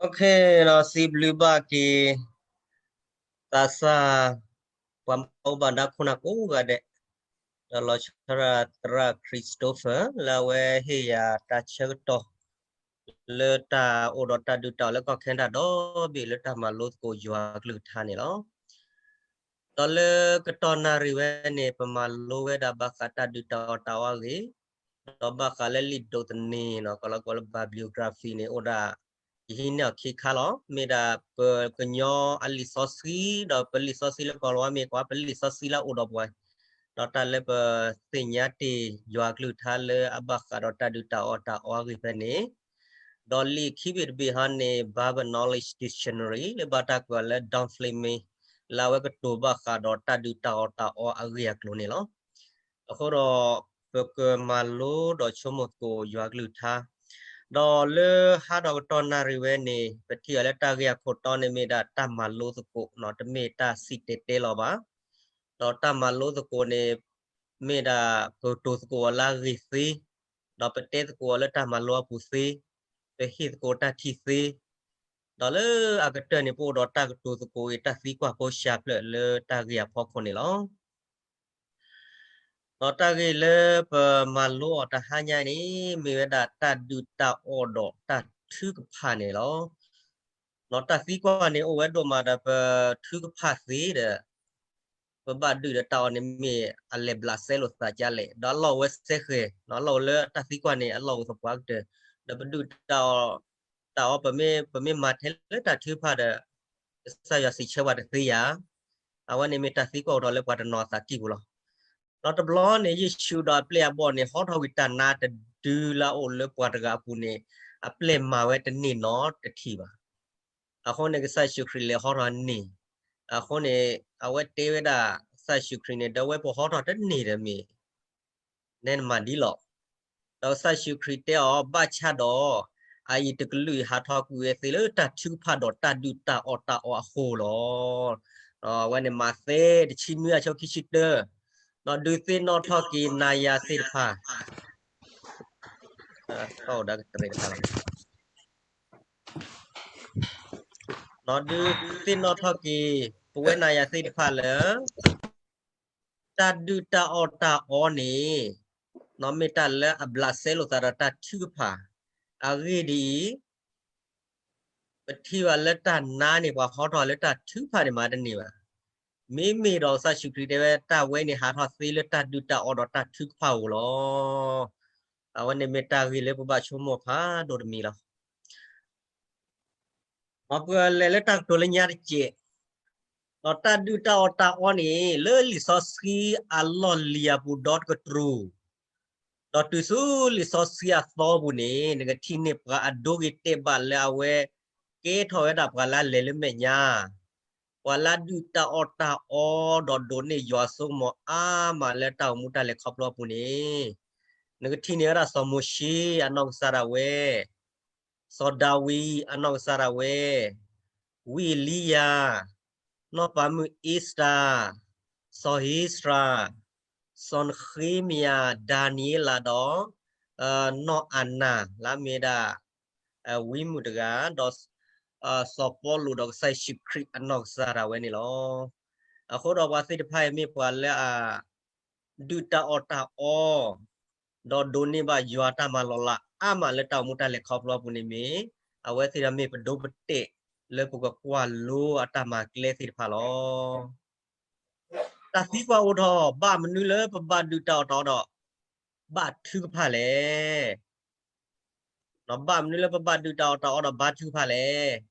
ဒီးစံးဘျုးဘၣ်က့ၤ သးစၢ် ပှၤမၤအိၣ်ဘၣ်ဒါခိၣ်နၢ်ကိးဂၤဒဲး, ဒီးလီၤဆီဒၣ်သရၣ် Christopher လၢအဝဲဟ့ၣ်ယၤတၢ်ဆၢကတီၢ် လၢတၢ်အိၣ်ဒီးတၢ်ဒုးတၢ်အီၣ်လၢကီၢ်ခဲနဒၣ်ဒီဘ့ၣ်လၢတၢ်မၤလိသကိးယွၤအကလုၢ်ကထါန့ၣ်လီၤ. ဒီးလၢကတီၢ်နၣ်ရံၣ်ဝဲန့ၣ် ပမၤလိဝဲဒၣ်ဘၣ်ဃးတၢ်ဒုးတၢ်အီၣ်တၢ်အီအဂ့ၢ်, ဒီးဘၣ်ဃးလၢလံာ်ဒိးသန့ၤနီၤ ကလီကီးလၢ bibliography န့ၣ် အိၣ်ဒၣ် ယဟံးန့ၢ်အီၤခံခါလီၤ. မ့ၢ်ဒၣ်ပကညီအလံာ်စီဆှံ ဒီးပလံာ်စီဆှံလၢကီၢ်လီၤဝါမ့ၢ်ကွၢ် ပလံာ်စီဆှံလၢအအိၣ်ဒီးပှၤ, ဒီးတၢ်လၢပသ့ၣ်ညါတ့ၢ်ယွၤကလုၢ်ကထါလၢအဘၣ်ဃးဒီးတၢ်ဒုးတၢ်အီၣ်တၢ်အီအဂ့ၢ်ဖဲန့ၣ်, ဒီးလံာ်ခံဘ့ၣ်တဘ့ၣ်ဟီန့ၣ် Bible Knowledge Dictionary လၢဘၣ်တၢ်ကွဲးအီၤလၢ Don Fleming လၢအဝဲကတိၤဘၣ်ဃးဒီးတၢ်ဒုးတၢ်အီၣ်တၢ်အီအဂ့ၢ်အကျိၤန့ၣ်လီၤ. အဃိဒီး ပကမၤလိဒီးဆိကမိၣ်သကိးယွၤကလုၢ်ကထါ, ဒီးလၢဟါဒီးကတီၢ်နၣ်ရံၣ်ဝဲန့ၣ် ပထံၣ်အီၤလၢတၢ်ဂ့ၢ်အခိၣ်တီန့ၣ်မ့ၢ်ဒၣ်တၢ်မၤလိသကိးနီၤ တမ့ၢ်တၢ်စံၣ်တဲၤတဲလီၤဘၣ်. ဒီးတၢ်မၤလိသကိးန့ၣ် မ့ၢ်ဒၣ်ပကတိၤသကိးအီၤလၢအဂ့ၢ်သ့, ဒီးပတဲသကိးအီၤလၢတၢ်မၤလိအပူၤသ့, ပဟ့ၣ်သကိးတၢ်ထံၣ်သ့, ဒီးလၢအကတၢၢ်န့ၣ် ပအိၣ်ဒီးတၢ်ကတိၤသကိးအံၤတၢ်သံကွၢ်ဖိၡါဖျၢၣ်လၢတၢ်ဂ့ၢ်အဖီခိၣ်န့ၣ်လီၤ. ဒီးတၢ်ဂ့ၢ်လၢပမၤလိအီၤတဟါညါန့ၣ် မ့ၢ်ဝဲဒၣ်တၢ်ဒုးတၢ်အီၣ်ဒီးတၢ်ထုကဖၣ်န့ၣ်လီၤ. ဒီးတၢ်သံကွၢ်န့ၣ်အိၣ်ဝဲဒိၣ်မးဒီး ပထုကဖၣ်သ့ဒီး ပဘၣ်ဒုးဒီးတၢ်အီၣ်န့ၣ်မ့ၢ်အလဲၤဘျးစဲလိာ်သးကလဲၣ်, ဒီးအလီၢ်အိၣ်ဝဲစဲဃဲၤ, အလီၢ်အိၣ်လၢတၢ်သံကွၢ်န့ၣ် အလီၢ်အိၣ်သပှၢ်ကတၢၢ်, ဒီးပဒုးတၢ်အီၣ် တၢ်အီၣ် ပမ့ၢ်မၤထဲလၢတၢ်ထုကဖၣ်ဒီး ကစၢ်ယွၤစံးဆၢပှၤတသ့ဧါ. အဝဲန့ၣ်မ့ၢ်တၢ်သံကွၢ်အိၣ်ထီၣ်လၢပှၤတနီၤအသးကံၢ်ပူၤလီၤ. ဒီးတဘျီန့ၣ် ယ့ၣ်ၡူးဒီးအပျဲၢ်အဘီၣ်န့ၣ် ဟီထီၣ်ကွံာ်တၢ်နါတဒုလၢအအိၣ်လၢပှၤတဂၤအပူၤန့ၣ် အပျဲၢ်မၤဝဲတန့ၢ်နီတထံၣ်ဘၣ်. အဃိန့ၣ် ကစၢ်ယ့ၣ်ၡူးခရံာ်လဲၤဟီထီၣ်န့ၢ်, အဃိန့ၣ် အဝဲတဲဝဲဒၣ် ကစၢ်ယ့ၣ်ၡူးခရံာ်န့ၣ် ဒီးဝဲပဟီထီၣ်တန့ၢ်ဒီးမ့ၢ် နဲနမၤဒ်လီၤ. ဒီးကစၢ်ယ့ၣ်ၡူးခရံာ်တဲအီၤ ဘၣ်ဆၣ်ဒီး အအံၤတကလုာ်အံၤဟးထီၣ်ကွံာ်ဝဲသ့လၢတၢ်ထုကဖၣ်ဒီးတၢ်ဒုးတၢ်အီၣ်တၢ်အီအဃိလီၤ. ဒီးအဝဲန့ၣ်မးသဲတဆံနွံအဆၢခံဆံတၢ, ဒီးဒုးသ့ၣ်နီၣ်ထီၣ်က့ၤနၤယၤသ့ၣ်တဖၣ် ဒီးဒုးသ့ၣ်နီၣ်ထီၣ်က့ၤ ပဝဲနၤယၤသ့ၣ်တဖၣ်လၢ တၢ်ဒုးတၢ်အီၣ်တၢ်အီန့ၣ် မ့ၢ်တၢ်လၢအဘျးစဲလိာ်သးဒီးတၢ်ထုကဖၣ်. အဂ့ၢ်ဒ်အံၤ, ပထံၣ်ဘၣ်လၢတၢ်နါန့ၣ် ပှၤဟီထီၣ်လၢတၢ်ထုကဖၣ်န့ၣ်မးတန့ၢ်ဘၣ်. မ့မ့ၢ်ဒီးကစၢ်ယ့ၣ်ၡူးခရံာ်တဲဝဲ တၢ်ဝဲန့ၣ်ဟးထီၣ်သ့လၢတၢ်ဒုးတၢ်အီၣ်ဒီးတၢ်ထုကဖၣ်အအိၣ်လီၤ. အဝဲန့ၣ်မ့ၢ်တၢ်ဂ့ၢ်လၢပဘၣ်ဆိကမိၣ်ဖးဒိၣ်တမံၤလီၤ. ဒီးပလဲၤလၢတၢ်ကတိၤလၢညါတစဲး, ဒီးတၢ်ဒုးတၢ်အီၣ်တၢ်အီန့ၣ် လၢလံာ်စီဆှံအလီၢ်လံၤအပူၤဒီတကတြူၢ်, ဒီးတုၤဆူလံာ်စီဆှံအသီပူၤန့ၣ် နကထံၣ်န့ၢ်ပှၤအဒိဂ့ၤတဲာ်ဘၣ်လၢအဝဲ ကဲထီၣ်ဝဲဒၣ်ပှၤလၢအလဲၤလၢမဲာ်ညါ, ပှၤလၢအဒုးတၢ်အီၣ်တၢ်အီ ဒီးဒိးန့ၢ်ယွၤစိကမီၤအါမးလၢတၢ်အိၣ်မူတၢ်လဲၤခီဖျိအပူၤန့ၣ်, နကထံၣ်န့ၢ်ဝဲဒၣ်စီၤမိၤၡ့အနီၢ်ကစၢ်ဒၣ်ဝဲ စီၤဒၤဝံးအနီၢ်ကစၢ်ဒၣ်ဝဲ, ဝံအ့လံယၤ, နီၢ်ပၤမုၣ်အ့စတၢ, စီၤဧ့စြၤ, စီၤနဃ့မယၤ, ဒၤနံးယ့လးဒီး နီၢ်အၤနၤ လၢအမ့ၢ်ဒၣ် ဝံမုၣ်တဂၤ, ဒီး စီၤပီလူးဒီးကစၢ်ယ့ၣ်ၡူးခရံာ်အနီၢ်ကစၢ်ဒၣ်ဝဲန့ၣ်လီၤ. အဃိဒီးပှၤသ့ၣ်တဖၣ်အံၤမ့ၢ်ပှၤလၢအ ဒုးတၢ်အီၣ်တၢ်အီ ဒီးဒိးန့ၢ်ဘၣ်ယွၤတၢ်မၤလီၤလးအါမးလၢတၢ်အိၣ်မူတၢ်လဲၤခီဖျိအပူၤန့ၣ်မ့ၢ် အဝဲသ့ၣ်ဒီးမ့ၢ်ပဒိပတဲာ်လၢပကကွၢ်လိအတၢ်မၤကျဲသ့ၣ်တဖၣ်လီၤ. တၢ်သံကွၢ်အိၣ်ထီၣ် ဘၣ်မနုၤလၢပဘၣ်ဒုးတၢ်အီၣ်တၢ်အီဒီး ဘါထုကဖၣ်လဲၣ်. ဒီးဘၣ်မနုၤလၢပဘၣ်ဒုးတၢ်အီၣ်တၢ်အီဒီးဘါထုကဖၣ်လဲၣ်.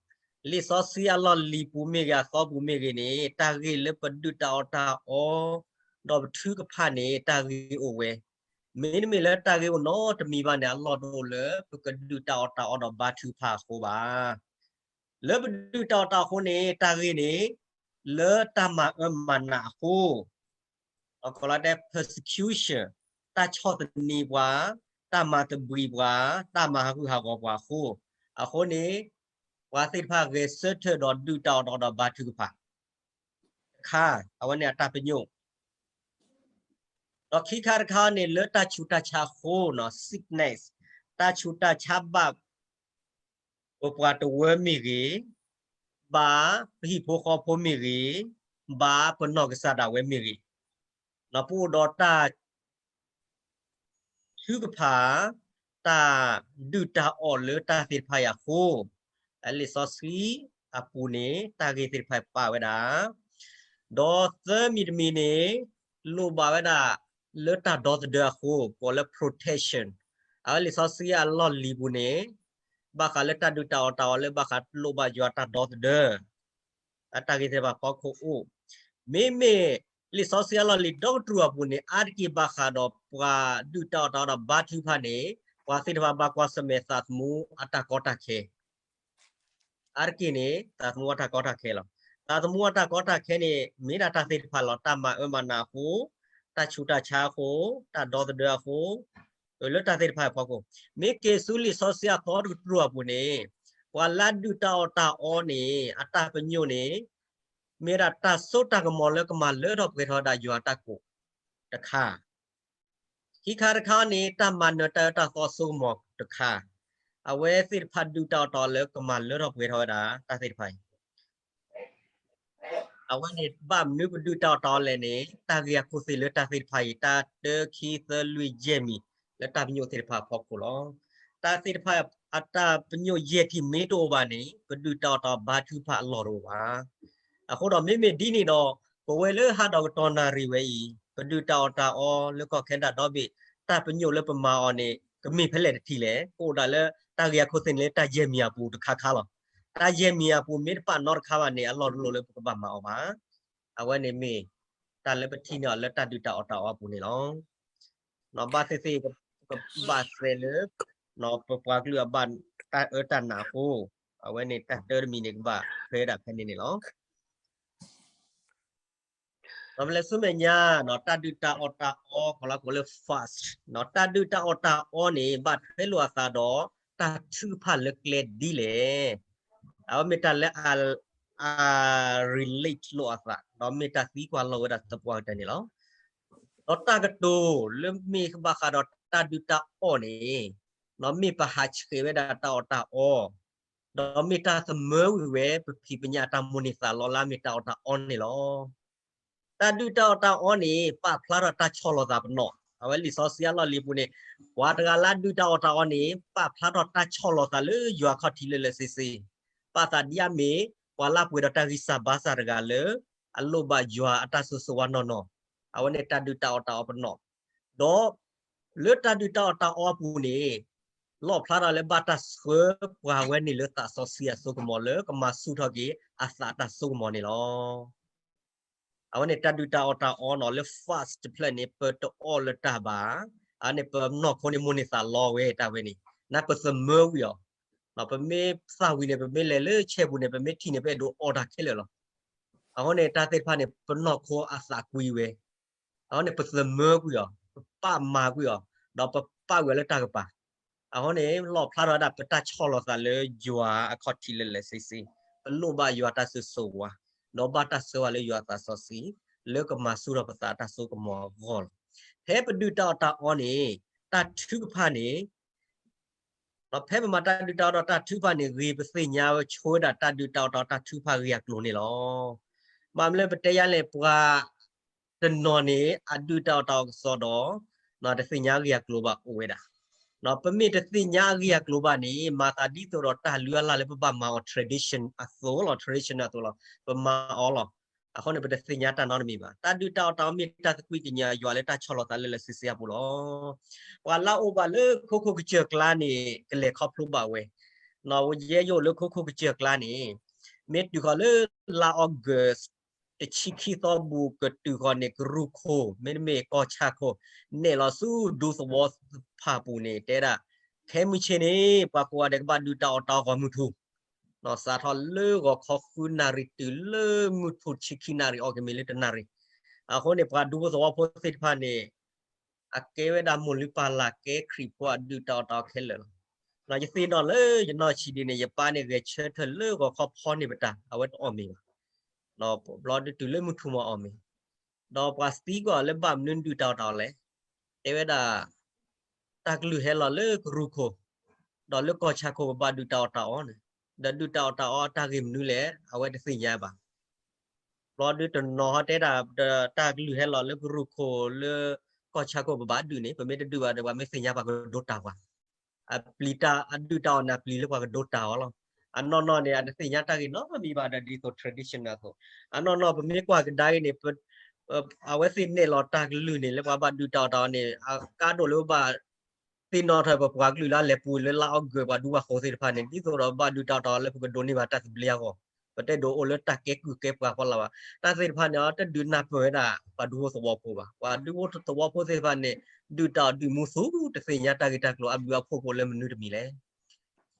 လံာ်စီဆှံအလီၢ်လံၤပူၤမ့ၢ်ဂ့ၤ အသီပူၤမ့ၢ်ဂ့ၤန့ၣ် တၢ်ဂ့ၢ်လၢပဒုးတၢ်အီၣ်တၢ်အီ ဒီးပထုကဖၣ်န့ၣ် တၢ်ဂ့ၢ်အိၣ်ဝဲ. မ့တမ့ၢ်လၢတၢ်ဂ့ၢ်အိၣ်နီတမံၤဘၣ်န့ၣ် အလီၢ်တအိၣ်လၢပကဒုးတၢ်အီၣ်တၢ်အီဒီးဘါထုကဖၣ်အဃိဘၣ်. လၢပဒုးတၢ်အီၣ်တၢ်အီအဃိန့ၣ် တၢ်ဂ့ၢ်န့ၣ် လၢတၢ်မၤအၢမၤနးအဃိ အကီၤလီၤတဲ persecution တၢ်ဆီၣ်သနံးပှၤ, တၢ်မၤသဘှံးပှၤ, တၢ်မၤဟးဂူာ်ဟးဂီၤပှၤအဃိ, အဃိန့ၣ် ပှၤသ့ၣ်တဖၣ်ဂဲၤဆၢထၢၣ်ဒီးဒုးတၢ်အီၣ်တၢ်အီဒီးဘါထုကဖၣ်တခါ, အဝဲန့ၣ်အတၢ်ပညိၣ်. ဒီးခံခါတခါန့ၣ် လၢတၢ်ဆူးတၢ်ဆါအဃိနီၤ sickness တၢ်ဆူးတၢ်ဆါဘၣ် ပပှၤတဝၢမ့ၢ်ဂ့ၤ, ဘၣ်ပဟံၣ်ဖိဃီဖိမ့ၢ်ဂ့ၤ, ဘၣ်ပနီၢ်ကစၢ်ဒၣ်ဝဲမ့ၢ်ဂ့ၤ, ပအိၣ်ဒီးတၢ် ထုကဖၣ် တၢ်ဒုၣ်တၢ်အီၣ်လၢတၢ်သ့ၣ်တဖၣ်အံၤအဃိ, လံာ်စီဆှံအပူၤန့ၣ် တၢ်ဂ့ၢ်သ့ၣ်တဖၣ်ပာ်ဝဲဒၣ်, ဒီးသၢမံၤတမံၤန့ၣ် လိၣ်ဘၣ်ဝဲဒၣ်လၢတၢ်ဒီသဒၢအဃိ ကိးလၢ protection. အဝဲလံာ်စီဆှံအလီၢ်လံၤပူၤန့ၣ် ဘၣ်ဃးလၢတၢ်ဒုၣ်တၢ်အီၣ်တၢ်အီလၢဘၣ်ဃးလိၣ်ဘၣ်ယွၤတၢ်ဒီသဒၢ အတၢ်ဂ့ၢ်သ့ၣ်တဖၣ်ဖီခိၣ်အိၣ်, မ့မ့ၢ်လံာ်စီဆှံအလီၢ်လံၤဒီကတြူၢ်အပူၤန့ၣ် အါတက့ၢ်ဘၣ်ဃးဒီးပှၤဒုၣ်တၢ်အီၣ်တၢ်အီဒီးဘါထုကဖၣ်န့ၣ် ပှၤသ့ၣ်တဖၣ်ဘၣ်ကွၢ်ဆၢၣ်မဲာ်သးသမူအတၢ်ကီတၢ်ခဲ အါတက့ၢ်န့ၣ် သးသမူအတၢ်ကီတၢ်ခဲလီၤ. သးသမူအတၢ်ကီတၢ်ခဲန့ၣ် မ့ၢ်ဒၣ်တၢ်သ့ၣ်တဖၣ်လီၤ. တၢ်မၤအၢမၤနးအဃိ, တၢ်ဆူးတၢ်ဆါအဃိ, တၢ်ဒီသဒၢအဃိ, လၢတၢ်သ့ၣ်တဖၣ်အဖီခိၣ်, မ့ၢ်က့ၤဆူလံာ်စီဆှံအသီတကတြူၢ်အပူၤန့ၣ် ပှၤလၢအဒုၣ်တၢ်အီၣ်တၢ်အီန့ၣ် အတၢ်ပညိၣ်န့ၣ် မ့ၢ်ဒၣ်တၢ်စိတၢ်ကမီၤလၢကမၤလၢထီၣ်ပှဲၤထီၣ်ဝဲဒၣ်ယွၤအတၢ်ကိၣ်တခါ ခံခါတခါန့ၣ် တၢ်မၤနၢၤတၢ်အၢတၢ်သီအစိကမီၤတခါ, အဝဲသ့ၣ်တဖၣ်ဒုၣ်တၢ်အီၣ်တၢ်အီလၢကမၤလၢထီၣ်ပှဲၤထီၣ်ဝဲဒၣ်တၢ်သ့ၣ်တဖၣ်အံၤ, အဝဲန့ၣ်ဘၣ်မနုၤပဒုၣ်တၢ်အီၣ်တၢ်အီလဲၣ်န့ၣ် တၢ်ဂ့ၢ်အခိၣ်သ့ၣ်လၢတၢ်သ့ၣ်တဖၣ်အံၤ တၢ်တၢခံသၢလွံၢ်ယဲၢ်မံၤ လၢတၢ်ပညိၣ်သ့ၣ်တဖၣ်အဖီခိၣ်လီၤ. တၢ်သ့ၣ်တဖၣ်အတၢ်ပညိၣ်ယဲၢ်ထံၣ်မ့ၢ်တအိၣ်ဘၣ်န့ၣ် ပဒုၣ်တၢ်အီၣ်တၢ်အီဘါထုကဖၣ်အလီၢ်တအိၣ်ဘၣ်. အဃိဒီးမ့မ့ၢ်ဒ်န့ၣ်ဒီး ပဝဲလၢဟးဒီးကတီၢ်နၣ်ရံၣ်ဝဲအံၤ ပဒုၣ်တၢ်အီၣ်တၢ်အီလၢကီၢ်ခဲနဒၤဒီဘ့ၣ် တၢ်ပညိၣ်လၢပမၤအီၤန့ၣ် ကမ့ၢ်ဖဲလဲၣ်တထံၣ်လဲၣ်, ကအိၣ်ဒၣ်လၢတၢ်ဂ့ၢ်အခိၣ်သ့ၣ်န့ၣ်လၢတၢ်ယဲၢ်မံၤအပူၤတခါခါလီၤ. တၢ်ယဲၢ်မံၤအပူၤမ့ၢ်တပာ်နီတခါဘၣ်န့ၣ် အလီၢ်တလိၣ်လၢပကဘၣ်မၤအီၤဘၣ်. အဝဲန့ၣ်မ့ၢ်တၢ်လၢပထံၣ်န့ၢ်အီၤလၢတၢ်ဒုၣ်တၢ်အီၣ်တၢ်အီအပူၤန့ၣ်လီၤ. ဘၣ်သ့ၣ်သ့ၣ် ပကဘၣ်သဲးလၢ ပပှၤကလုာ်အဘၣ်တၢ်အၢတၢ်နးအဃိ, အဝဲန့ၣ်တၢ်တၢတမံၤန့ၣ် ကဘၣ်ထွဲဒၣ်ဖဲန့ၣ်န့ၣ်လီၤ. ဒီးပလဲၤဆူမဲာ်ညါ တၢ်ဒုၣ်တၢ်အီၣ်တၢ်အီ ကိးလီၤကိးလၢ fast တၢ်ဒုၣ်တၢ်အီၣ်တၢ်အီန့ၣ် ဘၣ်ထွဲလိာ်အသးဒီး တၢ်ထုကဖၣ်လၢကျဲဒ်လဲၣ်. အဝဲမ့ၢ်တၢ်လၢအ အ relate လိာ်အသး ဒီးမ့ၢ်တၢ်သံကွၢ်လီၤဝဲဒၣ်သပှၢ်ကတၢၢ်န့ၣ်လီၤ. ဒီးတၢ်ကတိၤလၢမ့ၢ်ဘၣ်ဃးဒီးတၢ်ဒုၣ်တၢ်အီၣ်န့ၣ်, မ့ၢ်ပဟးဆှဲးဝဲဒၣ်တၢ်အီၣ်တၢ်အီ, ဒီးမ့ၢ်တၢ်သမၢဝံၤဝဲ ပဖံးပညၣ်တၢ်မိၣ်န့ၢ်သးလီလၢအမ့ၢ်တၢ်အီၣ်တၢ်အီန့ၣ်လီၤ. တၢ်ဒုၣ်တၢ်အီၣ်တၢ်အီန့ၣ် ပာ်ဖျါထီၣ်တၢ်ဆီၣ်လီၤသးပနီၣ်, အဝဲလံာ်စီဆှံအလီၢ်လံၤပူၤန့ၣ်, ပှၤတဂၤလၢအဒုၣ်တၢ်အီၣ်တၢ်အီန့ၣ် ပာ်ဖျါထီၣ်တၢ်ဆီၣ်လီၤသးလၢယွၤခီၣ်ထံးလၢလၢဆ့ဆ့, ပာ်သးဒ်အမ့ၢ် ပှၤလၢအပှဲၤဒီးတၢ်ဂံၢ်စၢ်ဘါစၢ်တဂၤလၢ အလိၣ်ဘၣ်ယွၤအတၢ်ဆိၣ်ဂ့ၤဆိၣ်ဝါနီၢ်နီၢ်, အဝဲန့ၣ်တၢ်ဒုၣ်တၢ်အီၣ်တၢ်အီပနီၣ်, ဒီး လၢတၢ်ဒုၣ်တၢ်အီၣ်တၢ်အီအပူၤန့ၣ်, လီၣ်ဖျါထီၣ်လၢဘၣ်တၢ်ဆှၢပှၤဝဲန့ၣ်လၢသးစီဆှံအစိကမီၤလၢကမၤဆူၣ်ထီၣ်က့ၤအသးတၢ်စိကမီၤန့ၣ်လီၤ. အဝဲန့ၣ်တၢ်ဒုၣ်တၢ်အီၣ်တၢ်အီနီၣ်လၢ fast တဖျၢၣ်န့ၣ် ပတအီၣ်လၢတၢ်ဘၣ်, အန့ၣ်ပနီၢ်ခိန့ၣ်မိၣ်န့ၢ်သးလီဝဲတၢ်ဝဲန့ၣ်, နပသမၢဝံၤအီၤ, ပမ့ၢ်သၣ်ဝံၤန့ၣ် ပမ့ၢ်လဲၤလၢဆဲပူၤန့ၣ် ပမ့ၢ်ထံၣ်န့ၣ် ပအဲၣ်ဒိးအီၣ်တၢ်ခဲလၢာ်လီၤ. အဃိန့ၣ် တၢ်သ့ၣ်တဖၣ်န့ၣ် ပနီၢ်ခိအသးကွံဝဲ, အဃိန့ၣ် ပသမၢကွံာ်အီၤ, ပပာ်မၤကွံာ်အီၤ, ဒီးပပာ်ဝဲလၢတၢ်ကပၤ, အဃိန့ၣ် လီၣ်ဖျါထီၣ်ဝဲဒၣ်ပတၢ်ဆီၣ်လီၤသးလၢယွၤအခီၣ်ထံးလၢလၢဆ့ဆ့, ပလိၣ်ဘၣ်ယွၤတၢ်ဆိၣ်ဂ့ၤဆိၣ်ဝါ, ဒီးဘၣ်တၢ်ဆှၢဝဲလၢယွၤသးစီဆှံ, လၢကမၤဆူၣ်ထီၣ်ပသးတၢ်စိကမီၤအဂီၢ်လီၤ. ဖဲပဒုၣ်တၢ်အီၣ်တၢ်အီန့ၣ်, တၢ်ထုကဖၣ်န့ၣ် ဒီးဖဲပမၤတၢ်ဒုၣ်တၢ်အီၣ်ဒီးတၢ်ထုကဖၣ်န့ၣ် ဂ့ၤပသ့ၣ်ညါဝဲဆိဝဲဒၣ်တၢ်ဒုၣ်တၢ်အီၣ်တၢ်အီတၢ်ထုကဖၣ်ဂ့ၢ်အကျိၤန့ၣ်လီၤ. ဘၣ်မနုၤပတဲယါလဲၣ် ပှၤတနီၤန့ၣ် အဒုၣ်တၢ်အီၣ်တၢ်အီကစီဒီး တသ့ၣ်ညါဂ့ၢ်အကျိၤဘၣ်အိၣ်ဝဲဒၣ်. ပမ့ၢ်တသ့ၣ်ညါအဂ့ၢ်အကျိၤဘၣ်န့ၣ် မၤသးဒ်သိးဒီးတၢ်လုၢ်အလၢ်လၢပဘၣ်မၤအီၤ tradition အသိးလီၤ, tradition အသိးလီၤ, ပမၤအီၤလီၤ. အဃိန့ၣ် ပတသ့ၣ်ညါတၢ်နီတမံၤဘၣ်. တၢ်ဒုၣ်တၢ်အီၣ်တၢ်အီမ့ၢ်တၢ်သကွံၢ်ကညးယွၤလၢတၢ်ဆီၣ်လီၤသးလၢလၢဆ့ဆ့အပူၤလီၤ. ပှၤလၢအအိၣ်ဘၣ်လၢခိခိၣ်ကစၢၢ်ကျါန့ၣ် ကလဲၤခီဖျိဘၣ်ဝဲ, ဝဲယဲယအိၣ်လၢခိခိၣ်ကစၢၢ်ကျါန့ၣ် မ့ၢ်တုၤဃီၤလၢလါ August တဆံခံသီဘူးကတုၤဃီၤန့ၣ် ကရူၢ်ခိၣ် မ့တမ့ၢ်ကီၢ်ဆၣ်ခိၣ် နဲၣ်လီၤဆူဒူသဝီသဖၣ်ပူၤန့ၣ် တဲဒၣ် ခဲမုၢ်ဆ့ၣ်န့ၣ် ပှၤကိးဂၤဒဲးကဘၣ်ဒုၣ်တၢ်အီၣ်တၢ်အီဂီၢ်မုၢ်ထူၣ်, စးထီၣ်လၢဂီၤခီဃုနၣ်ရံၣ်တုၤလၢမုၢ်ထူၣ်ဆံခံနၣ်ရံၣ် အီၣ်က့ၤမ့ၤလၢတနၣ်ရံၣ်. အဃိန့ၣ် ပှၤဒူသဝီဖိသ့ၣ်တဖၣ်န့ၣ် အကဲဝဲဒၣ်မိၢ်လုၢ်ပၢ်လၢ်ကဲခရံာ်ဖိအဒုၣ်တၢ်အီၣ်တၢ်အီခဲလၢာ်လီၤ. ယသ့ၣ်နီၣ်လၢယနီၢ်ဆံးဒ်န့ၣ် ယပၢ်န့ၣ်ဂဲၤဆၢထၢၣ်လၢဂီၤခီဖီန့ၢ်ပတၢ် အဝဲတအီၣ်မ့ၤဘၣ်, ဘျီဒုးတုၤလၢမုၢ်ထူၣ်မးအီၣ်မ့ၤ, ဒီးပှၤသံကွၢ်အီၤလၢဘၣ်မနုၤဒုၣ်တၢ်အီၣ်တၢ်အီလဲၣ်, တဲဝဲဒၣ် တၢ်ကလုၢ်ဟဲလီၤလၢကရူၢ်ခိၣ်, ဒီးလၢကီၢ်ဆၣ်ခိၣ်ပဘၣ်ဒုၣ်တၢ်အီၣ်တၢ်အီန့ၣ်, ဒီးဒုၣ်တၢ်အီၣ်တၢ်အီတၢ်ဂ့ၢ်မနုၤလဲၣ် အဝဲတသ့ၣ်ညါဘၣ်. ဘျီဒုးတနီၤဟီတဲဒၣ် တၢ်ကလုၢ်ဟဲလီၤလၢပရူၢ်ခိၣ်လၢ ကီၢ်ဆၣ်ခိၣ်ပဘၣ်ဒုးန့ၣ် ပမ့ၢ်တဒုးဘၣ်ဒီး ပှၤမ့ၢ်သ့ၣ်ညါပှၤကဒိတၢ်ပှၤ အပျံၤတၢ်အဒုၣ်တၢ်အီၣ်န့ၣ် အပျံၤလၢပှၤကဒိတၢ်အီၣ်လီၤ. အနီၢ်နီၢ်န့ၣ် အတသ့ၣ်ညါတၢ်ဂ့ၢ်နီတမံၤဘၣ်ဒီး ဒ်သိး tradition အသိး အနီၢ်နီၢ် ပမ့ၢ်ကွၢ်ကဒါအံၤန့ၣ် အဝဲသ့ၣ်နဲၣ်လီၤတၢ်ကလုၢ်န့ၣ် လၢပှၤဘၣ်ဒုးတၢ်အီၣ်တၢ်အီန့ၣ် အကါဒိၣ်လၢပဘၣ်သ့ၣ်နီၣ်ထီၣ် ပပှၤကလုာ်လၢအလဲၤပူၤလၢလါအီကူး ပှၤဒူပှၤဃိၤသ့ၣ်တဖၣ်န့ၣ် ဒ်သိးဒီးဘၣ်ဒုးတၢ်အီၣ်တၢ်အီလၢပကဒိးန့ၢ်ဘၣ်တၢ်သဘျ့အဂီၢ် ပတအဲၣ်ဒိးအိၣ်လၢတၢ်ကဲကုၢ်ကဲပှၤဖီလာ်ဘၣ်. တၢ်သ့ၣ်တဖၣ်န့ၣ် တဒုးနၢ်ပၢၢ်ဝဲဒၣ် ပှၤဒူဖိသဝီဖိဘၣ်. ပှၤဒူဖိသဝီဖိသ့ၣ်တဖၣ်န့ၣ် ဒုၣ်တၢ်အီၣ်ဒုၣ်မူသူ တသ့ၣ်ညါတၢ်ဂ့ၢ်တၢ်ကျိၤ အဘျုးအဖှိၣ်ကအိၣ်လၢမနုၤတမံၤလဲၣ်.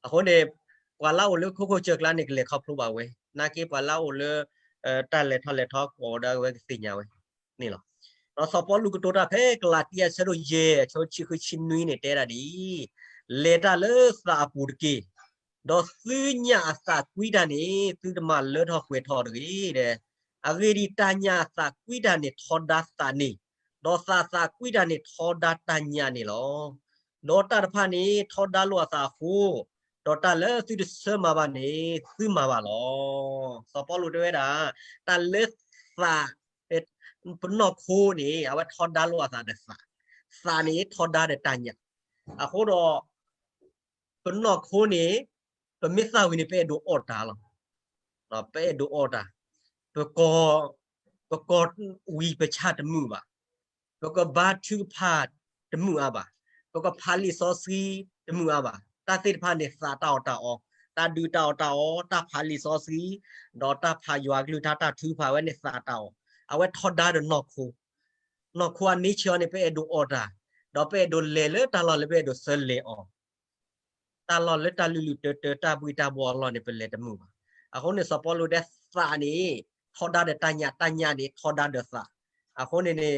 အဃိန့ၣ် ပှၤလၢအအိၣ်လၢခိခိၣ်စၢၢ်ကျါန့ၣ် ကလဲၤခီဖျိဘၣ်ဝဲ, နာ်က့ပှၤလၢအအိၣ်လၢ တၢ်လဲၤထီၣ်လဲၤထီကိးဝဲဒီး အဝဲကသ့ၣ်ညါဝဲန့ၣ်လီၤ. ဒီးစီၤပီလူးကတိၤတၢ်ဖဲကလၤတံ အဆၢဒိၣ်ယဲၢ် အဆၢဆံဃုဆံနွံန့ၣ် တဲဒၣ်ဒ်အံၤ, လဲၤတၢ်လၢသးအပူၤတက့ၢ်. ဒီးသုညၣ်အသးကွံတၢ်န့ၣ် သုတမၤလၢထီၣ်ပှဲၤထီၣ်တဂ့ၤ. အဂ့ၢ်ဒ်အံၤ, တၢ်ညၣ်အသးကွံတၢ်န့ၣ်ထီဒါသးန့ၣ်, ဒီးသးသးကွံတၢ်န့ၣ် ထီဒါတၢ်ညၣ်န့ၣ်လီၤ. ဒီးတၢ်တဖၣ်န့ၣ် ထီဒါလိာ်အသးအဃိ, ဒီးတၢ်လၢသုတဆၢမၤဘၣ်န့ၣ် သုမၤဘၣ်လီၤ. စီၤပီလူးတဲဝဲဒၣ်, တၢ်လၢသး, ပနီၢ်ခိန့ၣ် အဝဲထီဒါလိာ်အသးဒီးသး, သးန့ၣ်ထီဒါဒီးတၢ်ညၣ်. အဃိဒီး ပနီၢ်ခိန့ၣ် ပမ့ၢ်သၣ်ဝံၤန့ၣ် ပအဲၣ်ဒိးအီၣ်တၢ်လီၤ. ပအဲၣ်ဒိးအီၣ်တၢ်, ပကီၢ်, ပကီၢ်ဝံၤပဆၣ်တမုာ်ဘၣ်, ပကဘါထုကဖၣ်တမုာ်အါဘၣ်, ပကဖးလံာ်စီဆှံတမုာ်အါဘၣ်. တၢ်သ့ၣ်တဖၣ်န့ၣ် သးတၢ်အီၣ်တၢ်အီ, တၢ်ဒုးတၢ်အီၣ်တၢ်အီ, တၢ်ဖးလံာ်စီဆှံ, ဒီးတၢ်ဖးယွၤကလုၢ်ကထါ တၢ်ထုကဖၣ်ဝဲန့ၣ်သးတၢ်အီၣ်, အဝဲထီဒါဒီးနီၢ်ခိ နီၢ်ခိအ nature န့ၣ် ပအဲၣ်ဒိးအီၣ်တၢ်, ဒီးပအဲၣ်ဒိးလဲၤလၢတၢ်လီၢ်လၢပအဲၣ်ဒိးဆၢလဲၤအီၤ, တၢ်လီၢ်လၢတၢ်လုၢ်လုၢ်တၢတၢ တၢ်ဘှံးတၢ်ဘှီၣ်အလီၢ်န့ၣ် ပလဲၤတမုာ်ဘၣ်. အဃိန့ၣ် စီၤပီလူးတဲသးန့ၣ် ထီဒါဒီးတၢ်ညၣ်, တၢ်ညၣ်န့ၣ် ထီဒါဒီးသး. အဃိန့ၣ်န့ၣ် ခီ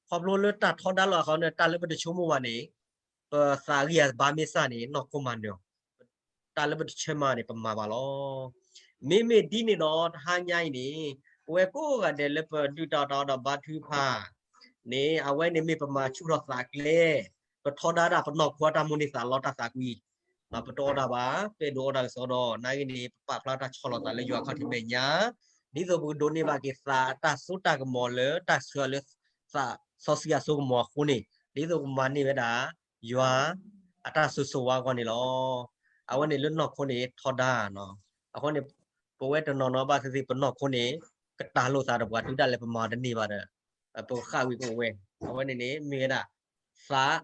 ဖျိလၢတၢ်ထီဒါလိာ်အဃိန့ၣ် တၢ်လၢပတဆိကမိၣ်ဘၣ်န့ၣ် ပသးဂံၢ်အဘါမ့ၢ်စၢ်န့ၣ် နီၢ်ခိမၤနၢၤအီၤ, တၢ်လၢပတဆၢမၤန့ၣ် ပမၤဘၣ်လီၤ. မ့မ့ၢ်ဒ်န့ၣ်ဒီး တဟါညါအံၤန့ၣ် ပဝဲကိးဂၤဒဲးလၢပဒုၣ်တၢ်အီၣ်တၢ်အီဒီးဘါထုကဖၣ်န့ၣ် အဝဲန့ၣ်မ့ၢ်ပမၤဆူၣ်ထီၣ်သးကျဲ, ပထီဒါဒၣ်ပနီၢ်ခိအတၢ်မိၣ်န့ၢ်သးလီတၢ်သးကွံ, ပတအီၣ်တၢ်ဘၣ်, ပအဲၣ်ဒိးအီၣ်တၢ်ကစီဒီး နာ်က့န့ၣ် ပပာ်ဖျါတၢ်ဆီၣ်လီၤသးလၢယွၤခီၣ်ထံးမဲာ်ညါ, ဒ်သိးပကဒိးန့ၢ်ဘၣ်က့ၤသးအတၢ်စိတၢ်ကမီၤလၢတၢ်ဆှၢအီၤလၢသးစီဆှံအစိကမီၤအဃိန့ၣ် ဒ်သိးပမၤန့ၢ်ဝဲဒၣ် ယွၤအတၢ်ဆိၣ်ဂ့ၤဆိၣ်ဝါအဂီၢ်န့ၣ်လီၤ. အဝဲန့ၣ်လၢနီၢ်ခိန့ၣ်ထီဒါနီၤ. အဃိန့ၣ် ပဝဲတနီၤနီၤဘၣ်သ့ၣ်သ့ၣ် ပနီၢ်ခိန့ၣ် ကတၢ်လိာ်သးဒီးပှၤတုၤဒၣ်လဲာ်ပမၤတန့ၢ်ဘၣ်ဒီး ပကဃၣ်ဝံၤကအိၣ်ဝဲ. အဝဲန့ၣ်န့ၣ် မ့ၢ်ဝဲဒၣ် သး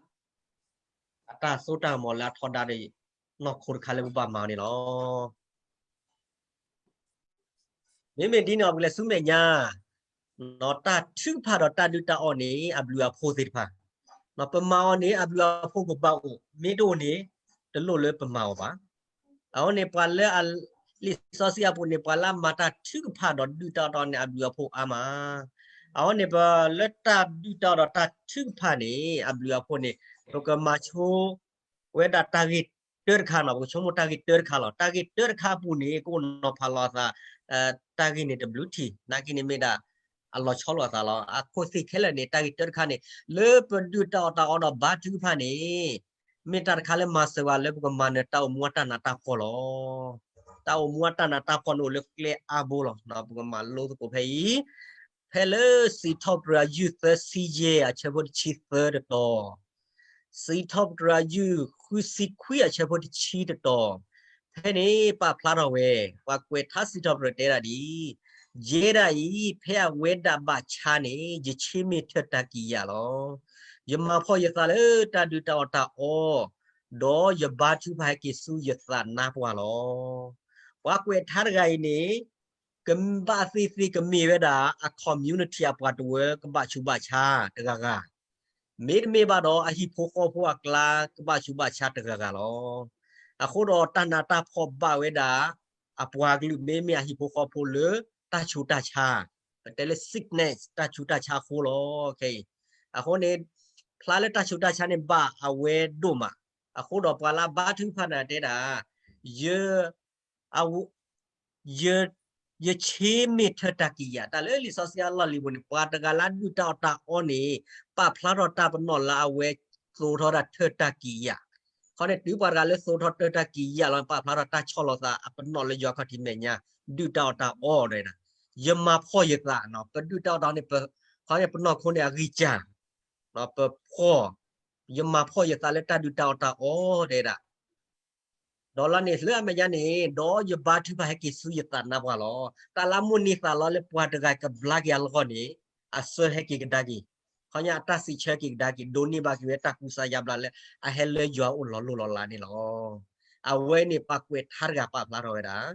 အတၢ်စိတၢ်ကမီၤလၢအထီဒါဒီး နီၢ်ခိတခါလၢပဘၣ်မၤအီၤန့ၣ်လီၤ. မ့မ့ၢ်ဒ်န့ၣ်အီၤ ပကလဲၤဆူမဲာ်ညါ, တၢ်ထုကဖၣ်ဒီးတၢ်ဒုၣ်တၢ်အီၣ်န့ၣ် အဘျုးအဖှိၣ်သ့ၣ်တဖၣ်, ပမၤအီၤန့ၣ် အဘျုးအဖှိၣ်ကဘၣ်အိၣ်, မ့ၢ်တအိၣ်န့ၣ် တလိၣ်လၢပမၤအီၤဘၣ်. အဃိန့ၣ် ပှၤလၢအ လံာ်စီဆှံအပူၤန့ၣ် ပှၤလၢအမၤတၢ်ထုကဖၣ်ဒီးဒုၣ်တၢ်အီၣ်တၢ်အီန့ၣ် အဘျုးအဖှိၣ်အါမး. အဃိန့ၣ် ပလၢတၢ်ဒုၣ်တၢ်အီၣ်ဒီးတၢ်ထုကဖၣ်န့ၣ် အဘျုးအဖှိၣ်န့ၣ် ပကမၤဆိ ဝဲဒၣ်တၢ်ဂ့ၢ်တၢတခါနီၤ, ပကဆိကမိၣ်တၢ်ဂ့ၢ်တၢတခါလီၤ. တၢ်ဂ့ၢ်တၢတခါအပူၤန့ၣ် ကအိၣ်နီၤဖးလီၤအသး, တၢ်ဂ့ၢ်န့ၣ်တဘျုးထံၣ်, နာ်က့န့ၣ်မ့ၢ်ဒၣ် အလီၤဆီလိာ်အသးလီၤ. အခိၣ်သ့ၣ်ခဲလၢာ်န့ၣ် တၢ်ဂ့ၢ်တၢတခါန့ၣ် လၢပဒုၣ်တၢ်အီၣ်တၢ်အီဒီးဘါထုကဖၣ်န့ၣ် မ့ၢ်တၢ်တခါလၢမၤစၢၤပှၤလၢပကမၤနၢၤတၢ်အိၣ်မူအတၢ်နးတၢ်ဖှီၣ်လီၤ. တၢ်အိၣ်မူအတၢ်နးတၢ်ဖှီၣ်န့ၣ်အိၣ်လၢကျဲအါဘိလီၤ. ပကမၤလိသကိးဖဲအံၤ, ဖဲလၢစံးထီၣ်ပတြၢၤယုၢ်သၢဆံယဲၢ်အဆၢဖိတဆံသၢတတီၤ, စံးထီၣ်ပတြၢၤယုၢ်ဃုဆံခွံအဆၢဖိတဆံတတီၤ, ဖဲန့ၣ်ပာ်ဖျါထီၣ်ဝဲ, ပှၤကွဲးထါစံးထီၣ်ပတြၢၤတဲဒၣ်ဒ်အံၤ, ယဲဒၣ်အံၤ ဖဲအဝဲဒၣ်ဘၣ်ဆါန့ၣ် ယဆ့မ့ၢ်ထၢၣ်တၢ်ကံးယာ်လီၤ. ယမၤဖှီၣ်ယသးလၢတၢ်ဒုၣ်တၢ်အီၣ်တၢ်အီ, ဒီးယဘါထုကဖၣ်ဟဲက့ၤဆူယသးနါပှၢ်လီၤ. ပှၤကွဲးထါတဂၤအံၤန့ၣ် ကဘၣ်သ့ၣ်သ့ၣ်ကမ့ၢ်ဝဲဒၣ်အ community အပှၤတဝၢကဘၣ်ဆူးဘၣ်ဆါတဂၤဂၤ, မ့တမ့ၢ်ဘၣ်ဒီးအဟံၣ်ဖိဃီဖိအကျါကဘၣ်ဆူးဘၣ်ဆါတဂၤဂၤလီၤ. အဃိဒီးတၢ်နးတၢ်ဖှီၣ်ဘၣ်ဝဲဒၣ် အပှၤကလုာ်မ့မ့ၢ်အဟံၣ်ဖိဃီဖိလၢတၢ်ဆူးတၢ်ဆါ, ပတဲလၢ sickness တၢ်ဆူးတၢ်ဆါအဃိလီၤ. ခဲအံၤ, အဃိန့ၣ် ဖျါလၢတၢ်ဆူးတၢ်ဆါန့ၣ်ဘၣ်အဝဲဒိၣ်မး, အဃိဒီးပှၤလၢအဘါထုကဖၣ်န့ၣ်တဲဒၣ် ယ အဝဲ ယ ယဆ့မ့ၢ်ထၢၣ်တၢ်ကံးယာ်, တၢ်လၢလံာ်စီဆှံအလီၢ်လံၤပူၤန့ၣ် ပှၤတဂၤလၢအဒုၣ်တၢ်အီၣ်တၢ်အီန့ၣ် ပာ်ဖျါထီၣ်တၢ်ပနီၣ်လၢအဝဲသိးထီၣ်ဒၣ်ထၢၣ်တၢ်ကံးယာ်, ခီန့ၣ်တုၤပှၤတဂၤလၢသိးထီၣ်တၢ်တၢ်ကံးယၢ်လီၤ ပာ်ဖျါထီၣ်တၢ်ဆီၣ်လီၤသးအပနီၣ်လၢယွၤခီၣ်ထံးမဲာ်ညါ, ဒုၣ်တၢ်အီၣ်တၢ်အီဒီး ယမၤဖှီၣ်ယသးနီၤ, ပဒုၣ်တၢ်အီၣ်တၢ်အီန့ၣ် ခီန့ၣ်ပနီၢ်ခိန့ၣ်အဂံၢ်စၢ်, ပဖှီၣ်, ယမၤဖှီၣ်ယသးလၢတၢ်ဒုၣ်တၢ်အီၣ်တၢ်အီတဲဒၣ် ဒီးလၢန့ၣ်လၢအမဲာ်ညါန့ၣ် ဒီးယဘါထုကဖၣ်ဟဲက့ၤဆူယသးနါပှၢ်လီၤ. တၢ်လၢအမိၣ်န့ၢ်သးလီလၢပှၤတဂၤကဘျါက့ၤအလီၢ်န့ၣ် အဆၢဟဲက့ၤကဒါက့ၤ, ခီညါအတၢ်စံးဆၢက့ၤကဒါက့ၤ ဒိးန့ၢ်ဘၣ်က့ၤဝဲတၢ်ကူစါယါဘျါလၢ အဟဲလၢယွၤအိၣ်လီၤလိၢ်လီၤလးန့ၣ်လီၤ. အဝဲန့ၣ်ပှၤကွဲးထါတဂၤပာ်ဖျါထီၣ်ဝဲဒၣ်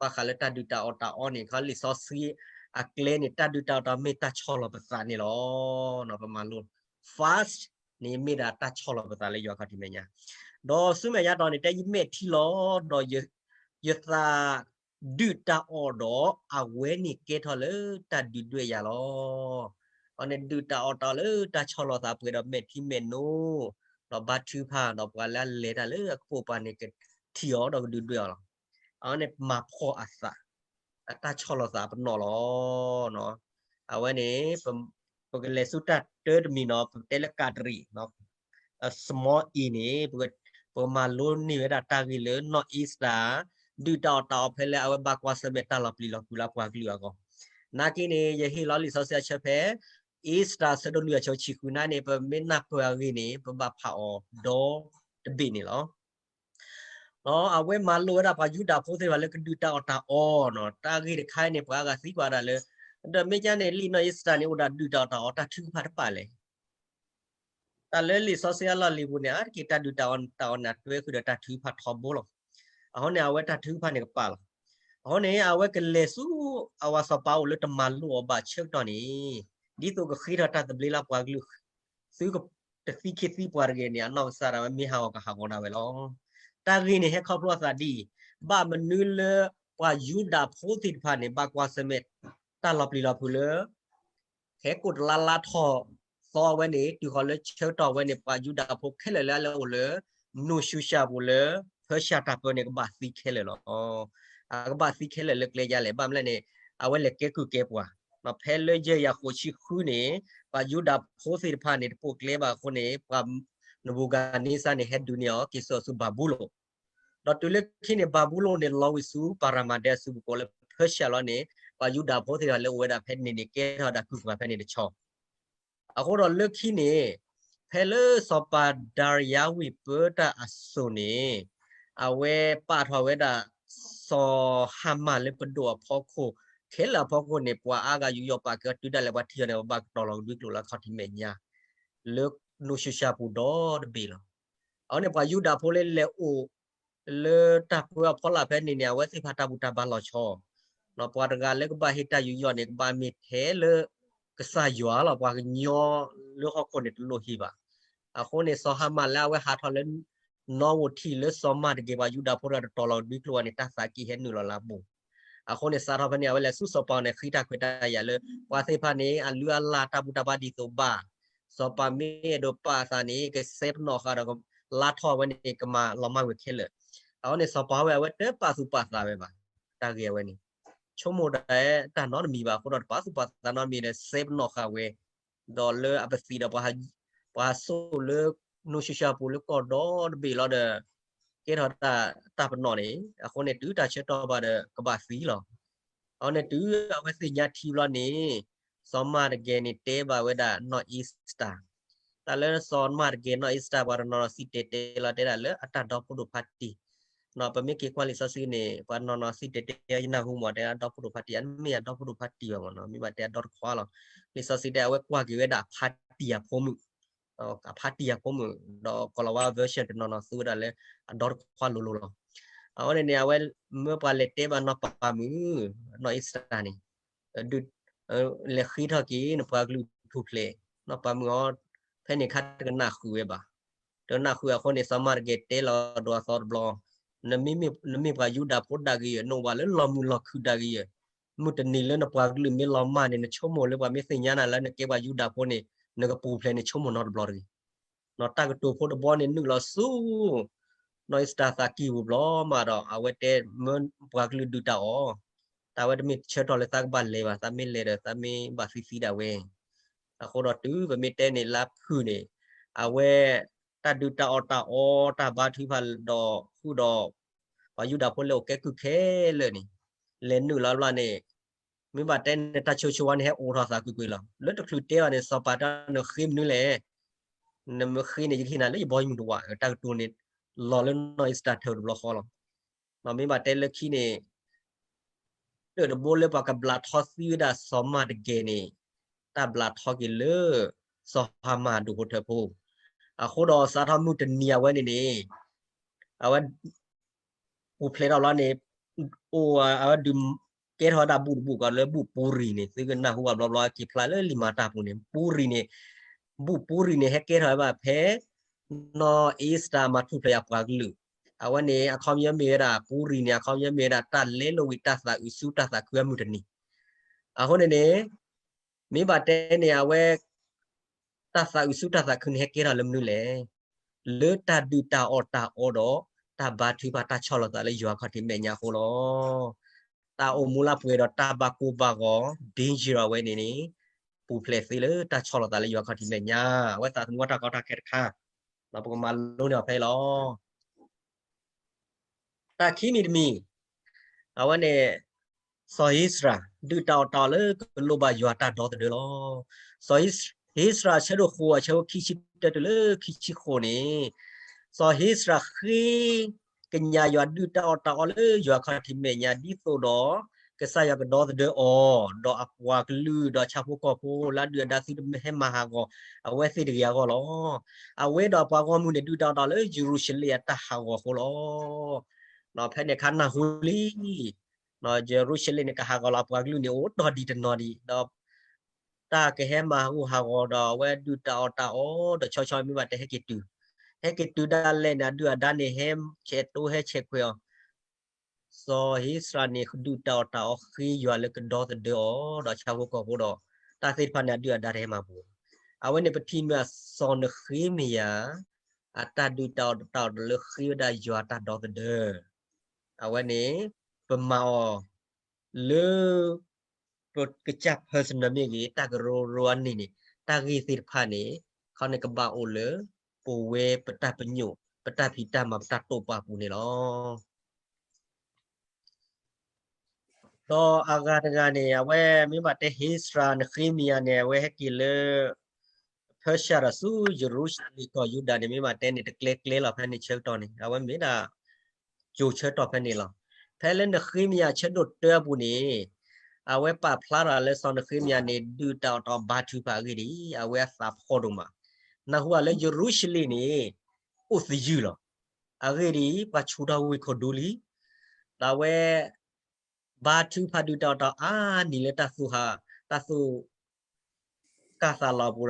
ဘၣ်ဃးလၢတၢ်ဒုၣ်တၢ်အီၣ်တၢ်အီန့ၣ် ခီလံာ်စီဆှံအကျဲန့ၣ် တၢ်ဒုၣ်တၢ်အီၣ်တၢ်အီမ့ၢ်တၢ်ဆီၣ်လီၤပသးန့ၣ်လီၤ. ပမၤလိ fast န့ၣ်မ့ၢ်ဒၣ်တၢ်ဆီၣ်လီၤပသးလၢယွၤခီၣ်ထံးမဲာ်ညါ, ဒီးဆူမဲာ်ညါတီၤန့ၣ် တဲယမဲာ်ထံလီၤ, ဒီးယ ယသးဒုၣ်တၢ်အီၣ်ဒီး အဝဲန့ၣ်ကဲထီၣ်လၢတၢ်ဒုၣ်ဒွဲၣ်ယၤလီၤ. အန့ၣ်ဒုၣ်တၢ်အီၣ်တၢ်အီလၢတၢ်ဆီၣ်လီၤသးပှဲၤဒီးမဲာ်ထံမဲာ်နိ, ဒီးဘါထုကဖၣ်ဒီးပှၤလၢအလဲၤတၢ်လၢအကပိာ်ပၤန့ၣ် ကထံၣ်အီၤဒီးကဒုၣ်ဒွဲၣ်အီၤလီၤ. အန့ၣ်မၤဖှီၣ်အသး, အတၢ်ဆီၣ်လီၤသးပနီၣ်လီၤ. အဝဲန့ၣ် ပကလဲၤဆူတၢ်တၢတမံၤနီၤ ပကတဲလၢကးတရံး small e န့ၣ် ပကမၤလိန့ၢ်ဝဲဒၣ်တၢ်ဂ့ၢ်လၢ နီၢ်အ့စတၢ် ဒုၣ်တၢ်အီၣ်တၢ်အီဖဲလၢအဝဲဘၣ်ကွၢ်ဆၢၣ်မဲာ်တၢ်လီၤပျံၤလီၤဖုးလၢပှၤကလုာ်အဂီၢ်. နာ်က့န့ၣ် ယဟ့ၣ်လီၤလံာ်စီဆှံအဆၢဖဲ အ့စတၢ် အဆၢဒိၣ်လွံၢ်အဆၢဆံဃုနၤန့ၣ် ပမ့ၢ်နၢ်ပၢၢ်အဂ့ၢ်န့ၣ် ပဘၣ်ဖးအီၤဒီတဘ့ၣ်န့ၣ်လီၤ. ဒီးအဝဲမၤလိဝဲဒၣ်ပှၤယူဒၤဖိသ့ၣ်တဖၣ်လၢကဒုၣ်တၢ်အီၣ်တၢ်အီနီၤ, တၢ်ဂ့ၢ်တခါအံၤန့ၣ် ပှၤအါဂၤသံကွၢ်ဒၣ်လၢ ဒီးမ့ၢ်ကန့ၣ် လံာ်နီၢ်အ့စတၢ်န့ၣ် အိၣ်ဒီးဒုၣ်တၢ်အီၣ်တၢ်အီတၢ်ထုကဖၣ်တပာ်လဲၣ်. တၢ်လၢလံာ်စီဆှံအလီၢ်လံၤပူၤန့ၣ် အါတက့ၢ်တၢ်ဒုၣ်တၢ်အီၣ်တၢ်အီန့ၣ် အတွဲဃုာ်ဒီးတၢ်ထုကဖၣ်ထီဘိလီၤ. အဃိန့ၣ် အဝဲတၢ်ထုကဖၣ်န့ၣ်ကပာ်လီၤ. အဃိန့ၣ် အဝဲကလဲၤဆူ အဝဲစီၤပၤအိၣ်လၢတမၤလိအီၤဘၣ်ဆၢကတီၢ်န့ၣ် ဒ်သိးကဃ့ထီၣ်တၢ်သဘျ့လၢပှၤကလုာ် သုကတသံခံသံပှၤတဂ့ၤန့ၣ် အနီၢ်ကစၢ်ဒၣ်ဝဲမ့ၢ်ဟးဂီၤကဟးဂီၤဒၣ်ဝဲလီၤ. တၢ်ဂ့ၢ်န့ၣ်ဟဲခီဖျိအသးဒ်အံၤ, ဘၣ်မနုၤလၢပှၤယူဒၤဖိသ့ၣ်တဖၣ်န့ၣ် ဘၣ်ကွၢ်ဆၢၣ်မဲာ်တၢ်လီၤပျံၤလီၤဖုးလၢ ဟဲကိးတလါလါထီၣ်သီဝဲန့ၣ် တုၤဃီၤလၢဆၢကတီၢ်ဝဲန့ၣ် ပှၤယူဒၤဖိခဲလၢာ်လၢအလဲၤအိၣ်လၢ နူၢ်ၡူၡၢၣ်ပူၤလၢ ဖၢၡၢၣ်တၢ်ပၢန့ၣ် ကဘၣ်သံခဲလၢာ်လီၤ. အကဘၣ်သံခဲလၢာ်လၢကျဲယါလဲၣ် ဘၣ်မနုၤလဲၣ်န့ၣ် အဝဲလဲၤကဲကုၢ်ကဲပှၤ, ဖဲလၢယဲၢ်ယၤဃိးဆံဃုန့ၣ် ပှၤယူဒၤဖိသ့ၣ်တဖၣ်န့ၣ် တပိာ်ကျဲဘၣ်အဃိန့ၣ် ပှၤနဘူၤခၣ်နံစၢ်န့ၣ် ဟဲဒုးန့ၢ်အီၤ က့ၤစိာ်ဆူဘၤဘူလိၣ် ဒီးတုၤလၢခံန့ၣ် ဘၤဘူလိၣ်န့ၣ် လီၤဝံၤဆူ ပၤရမၤဒဲအစုပူၤကိးလၢ ဖၢၡၢၣ်လီၤန့ၣ် ပှၤယူဒၤဖိသ့ၣ်တဖၣ်လၢအိၣ်ဝဲဒၣ်ဖဲန့ၣ်န့ၣ် ကဲထီၣ်ဒၣ်ကုၢ်ပှၤဖဲန့ၣ်တဆီ အဃိဒီးလၢခံန့ၣ် ဖဲလၢစီၤပၤဒၤရံယါဝံၣ်ပၢတၢ်အစိၤန့ၣ် အဝဲပာ်ထီၣ်ဝဲဒၣ် စီၤဟၤမၣ်လၢပဒိၣ်အဖီခိၣ် ခဲလၢာ်အဖီခိၣ်န့ၣ် ပှၤအါဂၤယူးယီၣ်ပာ်ကဲအီၤတုၤဒၣ်လဲာ်ပှၤထံၣ်အီၤန့ၣ် ပဘၣ်ကတီၤလီၤကဒွံကျိာ်လၢအခီၣ်ထံးမဲာ်ညါ လၢနူၢ်ၡူၡၢၣ်ပူၤဒီတဘ့ၣ်လီၤ. အဃိန့ၣ် ပှၤယူဒၤဖိလၢလဲၤအိၣ် လၢတၢ်ပၢအဖီလာ်ဖဲန့ၣ်န့ၣ် အဝဲသ့ၣ်တဖၣ်တၢ်ဘူၣ်တၢ်ဘါလီၤဆီ ပှၤတဂၤလၢကဘၣ်ဟ့ၣ်တၢ်ယူးယီၣ်န့ၣ် ကဘၣ်မ့ၢ်ထဲလၢ ကစၢ်ယွၤလီၤ ပှၤကညီလၢဟီၣ်ခိၣ်န့ၣ်တလိၣ်ဟ့ၣ်ဘၣ်. အဃိန့ၣ် စီၤဟၤမၣ်လၢအဝဲဟးထီၣ်လၢ နီၣ်ဝိထံၣ်လၢစီၤမၢ်တဂ့ၤ ပှၤယူဒၤဖိတဂၤတတီၤလီၤကဒွံကျိာ်ဘၣ်န့ၣ် တၢ်သးက့ၢ်ဟဲနုာ်လီၤလၢအပူၤ အဃိန့ၣ် စးထီၣ်ဖဲန့ၣ် အဝဲလဲၤဆူစီၤပၤန့ၣ် ဃ့တၢ်ခွဲးတၢ်ယာ်လၢ ပှၤသ့ၣ်တဖၣ်န့ၣ် အလုၢ်အလၢ်တၢ်ဘူၣ်တၢ်ဘါဒ်သိးဘၣ်, စီၤပၤမ့ၢ်အဲၣ်ဒိးပာ်အသးန့ၣ် ကစဲပနီၣ်ဃာ်ဒီး လါထီၣ်ဝဲန့ၣ် ကမၤလီၤမၢ်ဝဲခဲလၢာ်. အဃိန့ၣ် စီၤပၤဝဲအဝဲတပာ်သူၣ်ပာ်သးဝဲဘၣ်, တၢ်ဂ့ၢ်အဝဲန့ၣ် ဆိကမိၣ်ဒၣ်တၢ်နီတမံၤဘၣ်အဃိဒီး တပာ်သူၣ်ပာ်သးနီတမံၤဒီး စဲပနီၣ်ဃာ်ဝဲ ဒီးလၢအပသံးဒီး ပှၤဟးစိာ်လၢ နူၢ်ၡူၡၢၣ်ပူၤလၢကီၢ်ဒီတဘ့ၣ်လီၤဒီး ကဲထီၣ်တၢ်ပနီၣ်န့ၣ် အဃိန့ၣ် တုၤတၢ်ဆၢကတီၢ်ဘၣ်ဒီး ကဘၣ်သံလီၤ. အဃိန့ၣ် တုၤအဝဲသ့ၣ်ညါထံဘျီန့ၣ် စီၤမၢ်တဂ့ၤန့ၣ်တဲဘၣ်ဝဲဒၣ်နီၢ်အ့စတၢ်, တၢ်လၢစီၤမၢ်တဂ့ၤနီၢ်အ့စတၢ် ပှၤတနီၤနီၤစံၣ်တဲၤတဲလီၤတဲဒၣ်လၢအတၢ်ဒီဖိဒိၣ်ဖးတံၢ် ပမ့ၢ်က့ၤကွၢ်လံာ်စီဆှံန့ၣ် ပှၤနီၤနီၤစံၣ်တဲၤတဲယနၢ်ဟူမး တဲအဒီဖိဒိၣ်ဖးတံၢ် အမ့ၢ်အဒီဖိဒိၣ်ဖးတံၢ်ဘၣ်မးနီၤ မ့ၢ်ဘၣ်တဲအဒီတခွါလီၤ. လံာ်စီဆှံတဲအဝဲကွၢ်က့ၤဝဲဒၣ်အဖးတံၢ်အဖိမုၣ်, အဖးတံၢ်အဖိမုၣ် ဒီးကီၤလၤဝါ version တနီၤနီၤသူဝဲဒၣ်လၢအဒီတခွါလိၤလိၤလီၤ. အဃိန့ၣ်န့ၣ် အဝဲမၢပှၤလဲၤတဲဘၣ်နီၢ်ပၤမုၣ် နီၢ်အ့စတၢ်န့ၣ် ဒုး လဲၤဃ့ထီၣ်က့ၤနပှၤကလုာ်ထူၣ်ဖျဲး, နီၢ်ပၤမုၣ်အီၤ ဖဲန့ၣ်ခါတကနၣ်ဃုာ်ဝဲဘၣ်. တကနၣ်ဃုာ်အဃိန့ၣ် စီၤမၢ်တဂ့ၤတဲလီၤဒိအသီတဘျီ, နမ့ၢ်ပှၤယူဒၤဖိဒၣ်ဂ့ၤဧၢ, နအိၣ်ဘၣ်လၢလီၤမုၢ်လီၤခုၣ်ဒၣ်ဂ့ၤဧၢ, မုၢ်တနံၤလၢနပှၤကလုာ်မ့ၢ်လီၤမၢ်န့ၣ် နဆိကမိၣ်လၢပှၤမ့ၢ်သ့ၣ်ညါနၤလၢနကဲပှၤယူဒၤဖိန့ၣ် နကပူၤဖျဲးန့ၣ် ဆိကမိၣ်နီတဘျီတဂ့ၤ. နီၢ်တၢ်ကတိၤဖိတဘီန့ၣ်နုာ်လီၤဆူ နီၢ်အ့စတၢ်သးကံၢ်ပူၤဘျီမးဒီး အဝဲတဲမၢပှၤကလုာ်ဒုးတၢ်အီၣ်, တၢ်ဝဲတမ့ၢ်ဆၢကတီၢ်လၢသးကဘၣ်လဲၤဘၣ်, သးမ့ၢ်လဲၤဒီး သးမ့ၢ်ဘၣ်သံသံဒၣ်ဝဲ. အဃိဒီးတုၤပမ့ၢ်တဲန့ၣ်လါဖုၣ်န့ၣ် အဝဲ တၢ်ဒုၣ်တၢ်အီၣ်တၢ်အီ တၢ်ဘါထုကဖၣ်ဒီးဃုာ်ဒီး ပှၤယူဒၤဖိလၢအိၣ်ကဲကုၢ်ခဲလၢာ်န့ၣ် လဲၤနုာ်လီၤဘျီန့ၣ် မ့ၢ်ဘၣ်တဲန့ၣ် တၢ်ဆိဆိဝါန့ၣ် ဟဲအိၣ်ထီၣ်သးကွ့ၢ်ကွ့ၢ်လီၤ. လၢတချုးတဲဘၣ်န့ၣ် စီၤပၤတဲနဃ့မနုၤလဲၣ်, နမ့ၢ်ဃ့န့ၣ် ယကဟ့ၣ်နၤလၢယဘီမုၢ်တဝး တၢ်ကတိၤန့ၣ် လီၤလၢနီၢ်အ့ၤစတၢၤထၢၣ်တဘျီဃီလီၤ. မ့ၢ်ဘၣ်တဲလၢခံန့ၣ် တၢၢ်တဘိလၢပှၤကဘျးထီသံဝဲဒၣ်စီၤမၢ်တဂဲၤန့ၣ် တၢ်ဘျးထီက့ၤလၢ စီၤဟၤမၢ်ဒိၣ်ဟိထၢၣ်ဖိ, အဃိဒီးစးထီၣ်မုၢ်တနံၤအဝဲန့ၣ်န့ၣ် အဝဲ ပူၤဖျဲးထီၣ်ဘျီန့ၣ် အိၣ်အဝဲဒုး ကဲထီၣ်ဝဲဒၣ်ဘူၣ်တဘူၣ်ကီးလၢဘူၣ်ပူရံၣ်န့ၣ် သုကနၢ်ဟူဘၣ်ဘျီဘျီက့ၤဖျါလၢလံာ်မၤတၢ်ပူၤန့ၣ် ပူရံၣ်န့ၣ် ဘူၣ်ပူရံၣ်န့ၣ် ဟဲကဲထီၣ်ဝဲဘၣ်ဖဲ နီၢ်အ့ၤစတၢၤမၤထူၣ်ဖျဲးအပှၤကလုာ်, အဝဲန့ၣ် အခီပညီမ့ၢ်ဝဲဒၣ် ပူရံၣ်န့ၣ် အခီပညီမ့ၢ်ဝဲဒၣ် တၢ်လဲလိာ်ဝံၤတၢ်သးအုးဆူတၢ်သးခုအမုၢ်တနံၤ, အဃိန့ၣ်န့ၣ် မ့ၢ်ဘၣ်တဲန့ၣ် အဝဲ တၢ်သးအုးဆူတၢ်သးခုန့ၣ် ဟဲကဲထီၣ်လၢမနုၤလဲၣ်. လၢတၢ်ဒုၣ်တၢ်အီၣ်တၢ်အီဒီး တၢ်ဘါထုကဖၣ်တၢ်ဆီၣ်လီၤသးလၢယွၤခီၣ်ထံးမဲာ်ညါအဃိလီၤ. တၢ်အိၣ်မူလၢပှဲၤဒီးတၢ်ဘၣ်ကိၢ်ဘၣ်ဂီၤ danger အဝဲန့ၣ်န့ၣ် ပူၤဖျဲးသ့လၢတၢ်ဆီၣ်လီၤသးလၢယွၤခီၣ်ထံးမဲာ်ညါ, အဝဲသးသမူတၢ်ကီတၢ်ခဲတခါ, ဒီးပကမၤလိန့ၢ်အီၤဖဲအံၤလီၤ. တၢ်ခံမံၤတမံၤ, အဝဲန့ၣ် စီၤဧ့စြၤ ဒုၣ်တၢ်အီၣ်တၢ်အီလၢကလိၣ်ဘၣ်ယွၤတၢ်ဒီသဒၢလီၤ. စီၤဧ့စြၤဆၢဒိၣ်ဃိး အဆၢဖိခံဆံတၢတုၤလၢခံဆံဃိးန့ၣ်, စီၤဧ့စြၤဃ့ကညးယွၤဒုၣ်တၢ်အီၣ်တၢ်အီလၢယွၤခီၣ်ထံးမဲာ်ညါဒ်သိးဒီး ကစၢ်ယွၤကဒီသဒၢအီၤ, ဒီးအပှၤကလုာ်ဒီးဆၣ်ဖိကီၢ်ဖိလၢအဒုၣ်အဒါသုတဟဲမၤဟးဂီၤ အဝဲသ့ၣ်တဂ့ၤအဂီၢ်လီၤ. အဝဲဒီးအပှၤဂီၢ်မုၢ်န့ၣ် ဒုၣ်တၢ်အီၣ်တၢ်အီလၢယရူၤၡလ့ၣ်အတၢ်ဟးဂီၤအဃိလီၤ. ဒီးဖဲန့ၣ်အခါနၢ်ဟူလံ ယရူၤၡလ့ၣ်န့ၣ် ကဟးဂီၤလီၤအပှၤကလုာ်န့ၣ် အိၣ်တီၢ်ဒံးတနီၤဒံး, ဒီးတၢ်ကဟဲမၤဟးဂူာ်ဟးဂီၤဒီးအဝဲဒုၣ်တၢ်အီၣ်တၢ်အီ ဒီးဆီဆီမ့ၢ်ဘၣ်တဲဟဲက့ၤတုၤ, ဟဲက့ၤတုၤဒၣ်လဲာ်န့ၣ် အဒုၣ်အဒါန့ၣ် ဟဲဆဲးတိဟဲဆဲးခွဲးအီၤ စီၤဧ့စြၤန့ၣ် ဒုၣ်တၢ်အီၣ်တၢ်အီဃ့ယွၤလၢကဒီသဒၢအီၤ ဒီးဆၣ်ဖိကီၢ်ဖိဒီး တၢ်သ့ၣ်တဖၣ်န့ၣ် အဒုၣ်အဒါတဟဲမၤပူၤ. အဝဲန့ၣ်ပထံၣ်မ့ၢ်အစီၤနဃ့မယၤ အတၢ်ဒုၣ်တၢ်အီၣ်တၢ်အီလၢဃ့ဝဲဒၣ်ယွၤတၢ်ဒီသဒၢ အဝဲန့ၣ် ပမၤအီၤ လၢ ပကစၢ် personal မ့ၢ်ဂ့ၤ တၢ်ကရၢကရိအန့ၣ်န့ၣ် တၢ်ဂ့ၢ်သ့ၣ်တဖၣ်န့ၣ် ခီန့ၣ်ကဘၣ်အိၣ်လၢ ပဝဲပတၢ်ပညိၣ် ပတၢ်ဖံးတၢ်မၤ ပတၢ်တိာ်ပာ်ပူၤန့ၣ်လီၤ. ဒီးအဂၤတဂၤန့ၣ် အဝဲမ့ၢ်ဘၣ်တဲ ဟ့းစရၤ နဃ့မယၤန့ၣ် အဝဲဟဲက့ၤလၢ ဖၢၡၢ်ဒီးဆူယရူၤၡလ့ၣ်ကီၢ်ယူဒၤန့ၣ် မ့ၢ်ဘၣ်တဲန့ၣ် တကျဲကျဲလီၤ ဖဲန့ၣ်ဆၢကတီၢ်န့ၣ် အဝဲမ့ၢ်ဒၣ် ကၠိၤဆၢကတီၢ်ဖဲန့ၣ်လီၤ. ဖဲလၢနဃ့မယၤဆၢဒိၣ်တၢအပူၤန့ၣ် အဝဲပာ်ဖျါထီၣ်လၢစီၤနဃ့မယၤန့ၣ် ဒုၣ်တၢ်အီၣ်တၢ်အီဘါထုကဖၣ်အဂ့ၢ်ဒ်အံၤ အဝဲအသးဖှီၣ်ဒိၣ်မး, နၢ်ဟူဘၣ်လၢယရူၤၡလ့ၣ်န့ၣ် အိၣ်သယုၢ်လီၤ. အဂ့ၢ်ဒ်အံၤ ပှၤဆူးထီၣ်ဝ့ၢ်ခိၣ်ဒူလံ. ဒီးအဝဲ ဘါထုကဖၣ်ဒုၣ်တၢ်အီၣ်တၢ်အီအါနံၤလၢတၢ်သူၣ်ဟး တၢ်သူၣ် ကၢ်သးလီၤပူၤဒီးဆီၣ်လီၤသးလၢယွၤခီၣ်ထံးမဲာ်ညါ ပှဲၤဒီးမဲာ်ထံမဲာ်နိ ဒီးဒုၣ်တၢ်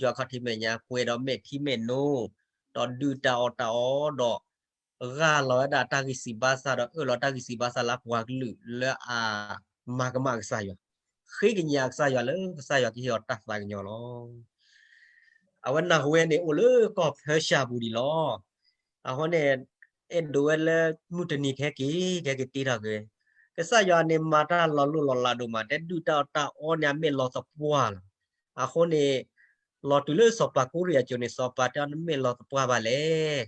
အီၣ်တၢ်အီဒီး ဂၢ်လီၤဝဲဒၣ်တၢ်ဂံၢ်စၢ်ဘါစၢ် ဒီးအၢၣ်လီၤတၢ်ဂံၢ်စၢ်ဘါစၢ်လၢအပှၤကလုာ်လၢအမၤကမၣ်ကစၢ်ယွၤ, ဃ့ကညးကစၢ်ယွၤလၢကစၢ်ယွၤကဟ့ၣ်အီၤတၢ်သးကညီၤလီၤ. အဝဲနၢ်ဟူဝဲန့ၣ် အိၣ်လၢကီၢ်ဖၢၡၢ်ပူၤဒံးလီၤ. အဃိန့ၣ် အဲၣ်ဒိးဝဲလၢမုၢ်တနံၤကဟဲက့ၤ ကဟဲက့ၤတ့ထီၣ်က့ၤဝဲ, ကစၢ်ယွၤန့ၣ်မၤတၢ်လီၤလိၢ်လီၤလးဒိၣ်မး တဲဒုၣ်တၢ်အီၣ်တၢ်အီန့ၣ် အမဲာ်လီၤသပှၢ်လီၤ. အဃိန့ၣ် လီၤတုၤလၢစီၤပၤကိရံအစိၤန့ၣ် စီၤပၤတဲအီၤ နမဲာ်လီၤသပှၢ်ဘၣ်လဲၣ်.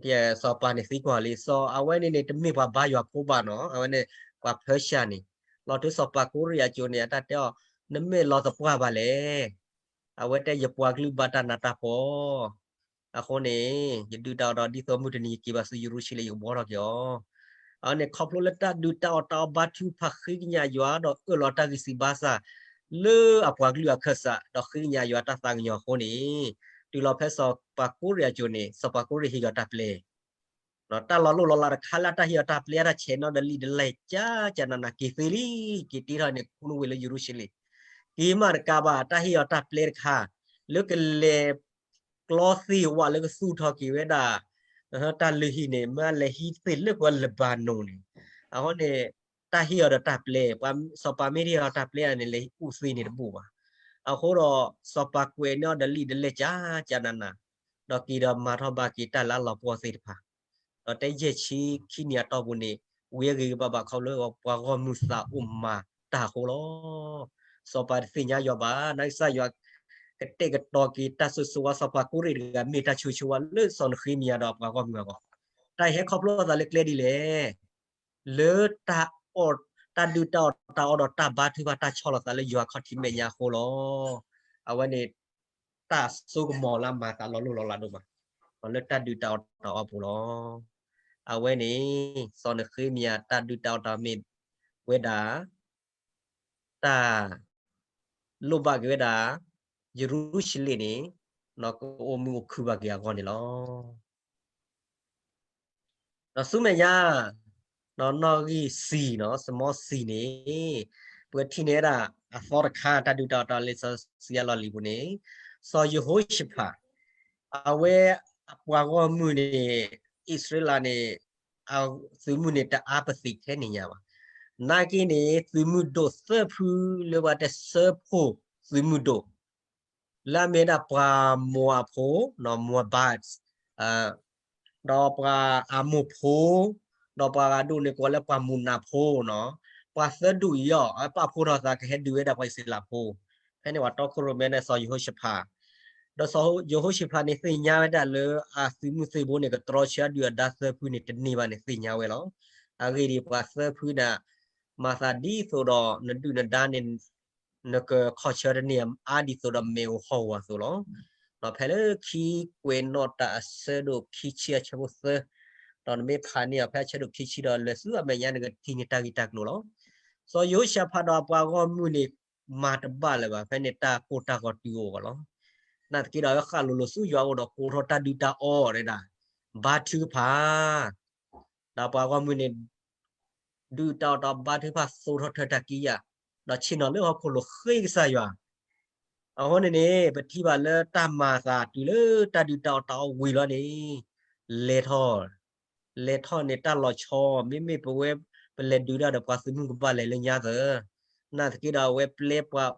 စီၤပၤန့ၣ်သံကွၢ်လံ စီၤအဝဲန့ၣ်န့ၣ် တမ့ၢ်ပှၤဘါယွၤဖိဘၣ်နီၤ အဝဲန့ၣ် ပှၤဖၢၡၢ်န့ၣ် လီၤတုၤစီၤပၤကိရံအစိၤန့ၣ် အတၢ်တဲအီၤ နမဲာ်လီၤသပှၢ်ဘၣ်လဲၣ်. အဝဲတဲယပှၤကလုာ်ဘၣ်တၢ်နးတၢ်ဖှီၣ် အဃိန့ၣ် ယဒုၣ်တၢ်အီၣ်တၢ်အီဒ်သိးမုၢ်တနံၤယက့ၤဘၣ်ဆူယရူၤၡလ့ၣ် ယကဘှီထီၣ်က့ၤအီၤ. အဝဲန့ၣ် ခီဖျိလၢတၢ်ဒုၣ်တၢ်အီၣ်တၢ်အီဘါထုကဖၣ်ဃ့ကညးယွၤ ဒီးအၢၣ်လီၤတၢ်ဂံၢ်စၢ်ဘါစၢ် လၢအပှၤကလုာ်အခၢၣ်စး ဒီးဃ့ကညးယွၤတၢ်သးကညီၤအဃိန့ၣ် တုၤလီၤဖဲစီၤပၤကိရံအစိၤန့ၣ် စီၤပၤကိရံဟ့ၣ်ယီၤတၢ်ပျဲ တၢ်လီၤလိၢ်လီၤလးတခါလၢအတၢ်ဟ့ၣ်ယီၤတၢ်ပျဲ အတၢ်ဆဲးနီၣ်ဒီးလံာ်ဒလဲၣ် ကၠၢ်ကၠၢ်နးနးက့ၤသ့လံ က့ၤတ့ထီၣ်န့ၣ် ခူနဝ့ၢ်လၢယရူၤၡလ့ၣ် က့ၤမးတကးဘၣ် တၢ်ဟ့ၣ်ယီၤတၢ်ပျဲတခါ လၢကလဲၤ ကျီသ့ၣ်ဝးလၢကသူၣ်ထီၣ်က့ၤဝဲဒၣ် တၢ်လုၢ်ဟံၣ်န့ၣ် မ့ၢ်လဲၤဟံးသ့ၣ်လၢပှၤလဘၤနိၣ်န့ၣ် အဃိန့ၣ် တၢ်ဟ့ၣ်ယီၤဒီးတၢ်ပျဲ စီၤပၤမ့ၢ်တဟ့ၣ်ယီၤတၢ်ပျဲန့ၣ် လဲၤဟံးအူသ့ၣ်န့ၣ်တဘူၣ်ဘၣ်. အဃိဒီး စီၤပၤကွဲးန့ၢ်အီၤဒီးလံာ်ဒလဲၣ် ကၠၢ်ကၠၢ်နးနး ဒီးက့ၤဒီးမၤထီၣ်ဘၣ်က့ၤတၢ်လၢအလီၤပှီၢ်သ့ၣ်တဖၣ် ဒီးတဲယဲၢ်ဆံခံနံၣ်အတီၢ်ပူၤန့ၣ် ဝံၤအဂ့ၤကဘၣ်ဘၣ်ခီဖျိပှၤဂီၢ်မုၢ်သးအိၣ်မၤတၢ်အဃိလီၤ. စီၤပၤတသ့ၣ်ညါယွၤဘၣ် နာ်ကစၢ်ယွၤ ကတဲာ်ကတီၤက့ၤတၢ်ဆိၣ်ဂ့ၤဆိၣ်ဝါ စီၤပၤကိရ့ၣ်တဂၤ မ့ၢ်တၢ်ဆိၣ်ဂ့ၤဆိၣ်ဝါလၢစီၤနဃ့မယၤဒီးအပှၤဂီၢ်မုၢ်အဂီၢ်, တၢ်ဟဲခီဖျိအသးလၢကျဲဒ်လဲၣ်, လၢတၢ်အီၣ်, တၢ်ဒုၣ်တၢ်အီၣ်တၢ်အီဒီးတၢ်ဘါထုကဖၣ်တၢ်ဆီၣ်လီၤသးလၢယွၤခီၣ်ထံးမဲာ်ညါအဃိလီၤ. အဝဲန့ၣ် တၢ်စိကမီၤလၢအမၤသးလီၤလိၢ်လီၤလးဒိၣ်မး, လၢတၢ်ဒုၣ်တၢ်အီၣ်တၢ်အီအပူၤလီၤ. အဝဲန့ၣ် စီၤနဃ့မယၤတၢ်ဒုၣ်တၢ်အီၣ်တၢ်အီမ့ၢ်ဝဲဒၣ် တၢ် လိၣ်ဘၣ်က့ၤဝဲဒၣ် ယရူၤၡလ့ၣ်န့ၣ် ကအိၣ်မုာ်အိၣ်ခုၣ်ဘၣ်က့ၤအဂီၢ်န့ၣ်လီၤ. ဒီးဆူမဲာ်ညါ နီၣ်ဂံၢ် C နီၣ် small c န့ၣ် ပကထံၣ်န့ၢ်ဝဲဒၣ်အသီတခါ တၢ်ဒုၣ်တၢ်အီၣ်တၢ်အီလၢစီၤစံယၤလီၢ်လံၤပူၤန့ၣ် စီၤယဟိၤၡဖး အဝဲအပှၤဂီၢ်မုၢ်န့ၣ် အံၣ်စရ့လးန့ၣ် သုးမုၢ်န့ၣ် တအါပသံးထဲန့ၣ်ညါဘၣ်. နာ်က့န့ၣ် သုးမုၢ်ဒိၣ်သၢဖုလၢပှၤတဲစၢဖှိၣ်သုးမုၢ်ဒိၣ် လၢအမ့ၢ်ဒၣ်ပှၤမိၤအၤဖိ, နီၣ် Moabites, ဒီးပှၤအၤမိၣ်ဖိ, ဒီးပှၤဂၤဒိၣ်န့ၣ်ကိးလၢပှၤမူၤနၤဖိနီၣ်, ပှၤသၢဒူၣ်အံၤအီၤ အပာ်ဖှိၣ်ထီၣ်သးကဟဲဒုးဝဲဒၣ်ပှၤအံၣ်စရ့လးဖိ, ဖဲန့ၣ်ပှၤတီခိၣ်ရိၣ်မဲန့ၣ် စီၤယဟိၤၡဖး, ဒီးစီၤယဟိၤၡဖးန့ၣ်သ့ၣ်ညါဝဲဒၣ်လၢအသုးမုၢ်သံၣ်ဘိန့ၣ် ကတြီဆၢအဒုၣ်အဒါသၢဖုန့ၣ်တန့ၢ်ဘၣ်န့ၣ်သ့ၣ်ညါဝဲလီၤ. အဂ့ၢ်ဒ်အံၤ ပှၤသၢဖုန့ၣ် မၤသးဒ်သိးဒီးနဒုၣ်နဒါန့ၣ် နကခီၣ်ဆၢတန့ၢ် အါဒ်သိးဒီးမဲာ်ဧိၤဟီၣ်ဧိၤအသိးလီၤ. ဒီးဖဲလၢခံကွဲးနီၣ်တၢ်အဆၢဒိၣ်ခံဆံအဆၢဖိသၢ, ဒီးနမ့ၢ်ဖးန့ၢ်အီၤဖဲအဆၢဒိၣ်ခံဆံဒီး လဲၤဆူအမဲာ်ညါနကထံၣ်န့ၢ်တၢ်ဂ့ၢ်တၢ်ကျိၤလီၤ. စီၤယဟိၤၡဖးဒီးအပှၤဂီၢ်မုၢ်န့ၣ် မၤတဘၣ်လၢၤဘၣ် ဖဲန့ၣ်တၢ်ကိၢ်တၢ်ဂီၤတုၤအိၣ်အဂီၢ်လီၤ. နာ်သက့ဒီးအဝဲဃၣ်လိၤလိၤဆူယွၤအအိၣ်ဒီးကိးထီၣ်တၢ်ဒုၣ်တၢ်အီၣ်ဒၣ် ဘါထုကဖၣ် ဒီးပှၤဂီၢ်မုၢ်န့ၣ် ဒုၣ်တၢ်အီၣ်တၢ်အီဘါထုကဖၣ်သိးထီၣ်ထၢတၢ်ကံးယာ်, ဒီးဆ့ၣ်နီၤလၢဟီၣ်ခိၣ်လိၤဃ့ကစၢ်ယွၤ, အဃိန့ၣ်န့ၣ် ပထံၣ်ဘၣ်လၢတၢ်မၤသးတုၤလၢတၢ်ဒုၣ်တၢ်အီၣ်တၢ်အီဝံၤလီၤန့ၣ်, လဲၤထီၣ်, လဲၤထီၣ်န့ၣ်တၢ်လီၤဆီ, မ့မ့ၢ်ပဝဲ ပလဲၤဒုးတၢ်ဒီးပှၤသုးမုၢ်ကဘၣ်လဲၤလၢညါသၢ, နာ်သက့ဒီးအဝဲပျဲ ပှၤ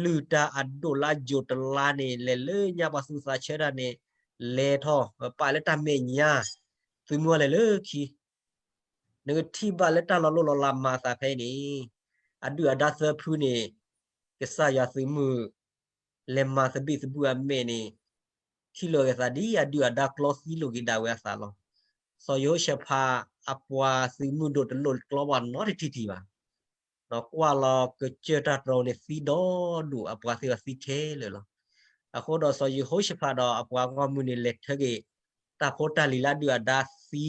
လုၢ်တၢ်အဒိၣ်လၢယိၤတလါန့ၣ် လဲၤလၢညါပှၤသူၣ်သးဆၢတၢ်န့ၣ်, လဲၤထီၣ် ပာ်လၢတၢ်မဲာ်ညါ, သုးမုၢ်အီၤလဲၤလၢခံ, နကထံၣ်ဘၣ်လၢတၢ်လီၤလိၢ်လီၤလးမၤသးဖဲအံၤန့ၣ်, အဒုၣ်အဒါသၢဖုန့ၣ်, ကစၢ်ယွၤသုးမုၢ် လဲၤမၤသဘံၣ်သဘုၣ်အမဲာ်န့ၣ်, ထံၣ်လိာ်က့ၤသးဒ်အဒုၣ်အဒါကျီသံလိာ်က့ၤဒၣ်ဝဲအသးလီၤ. စီၤယဟိၤၡဖးအပှၤသုးမုၢ်ဒိၣ်တလိၣ်ကျီပှၤနီတထံၣ်ထံၣ်ဘၣ် ဒီးကွၢ်လီၤကစၢၢ်တၢ်တြီန့ၣ်သံဒီဒူၣ် အပှၤသ့ၣ်အီၤသံခဲလၢာ်လီၤ. အဃိဒီးစီၤယဟိၤၡဖးဒီးအပှၤဂီၢ်မုၢ်န့ၣ် လဲၤထၢက့ၤ တၢ်ဖိတၢ်လံၤလၢအဒုၣ်အဒါသံ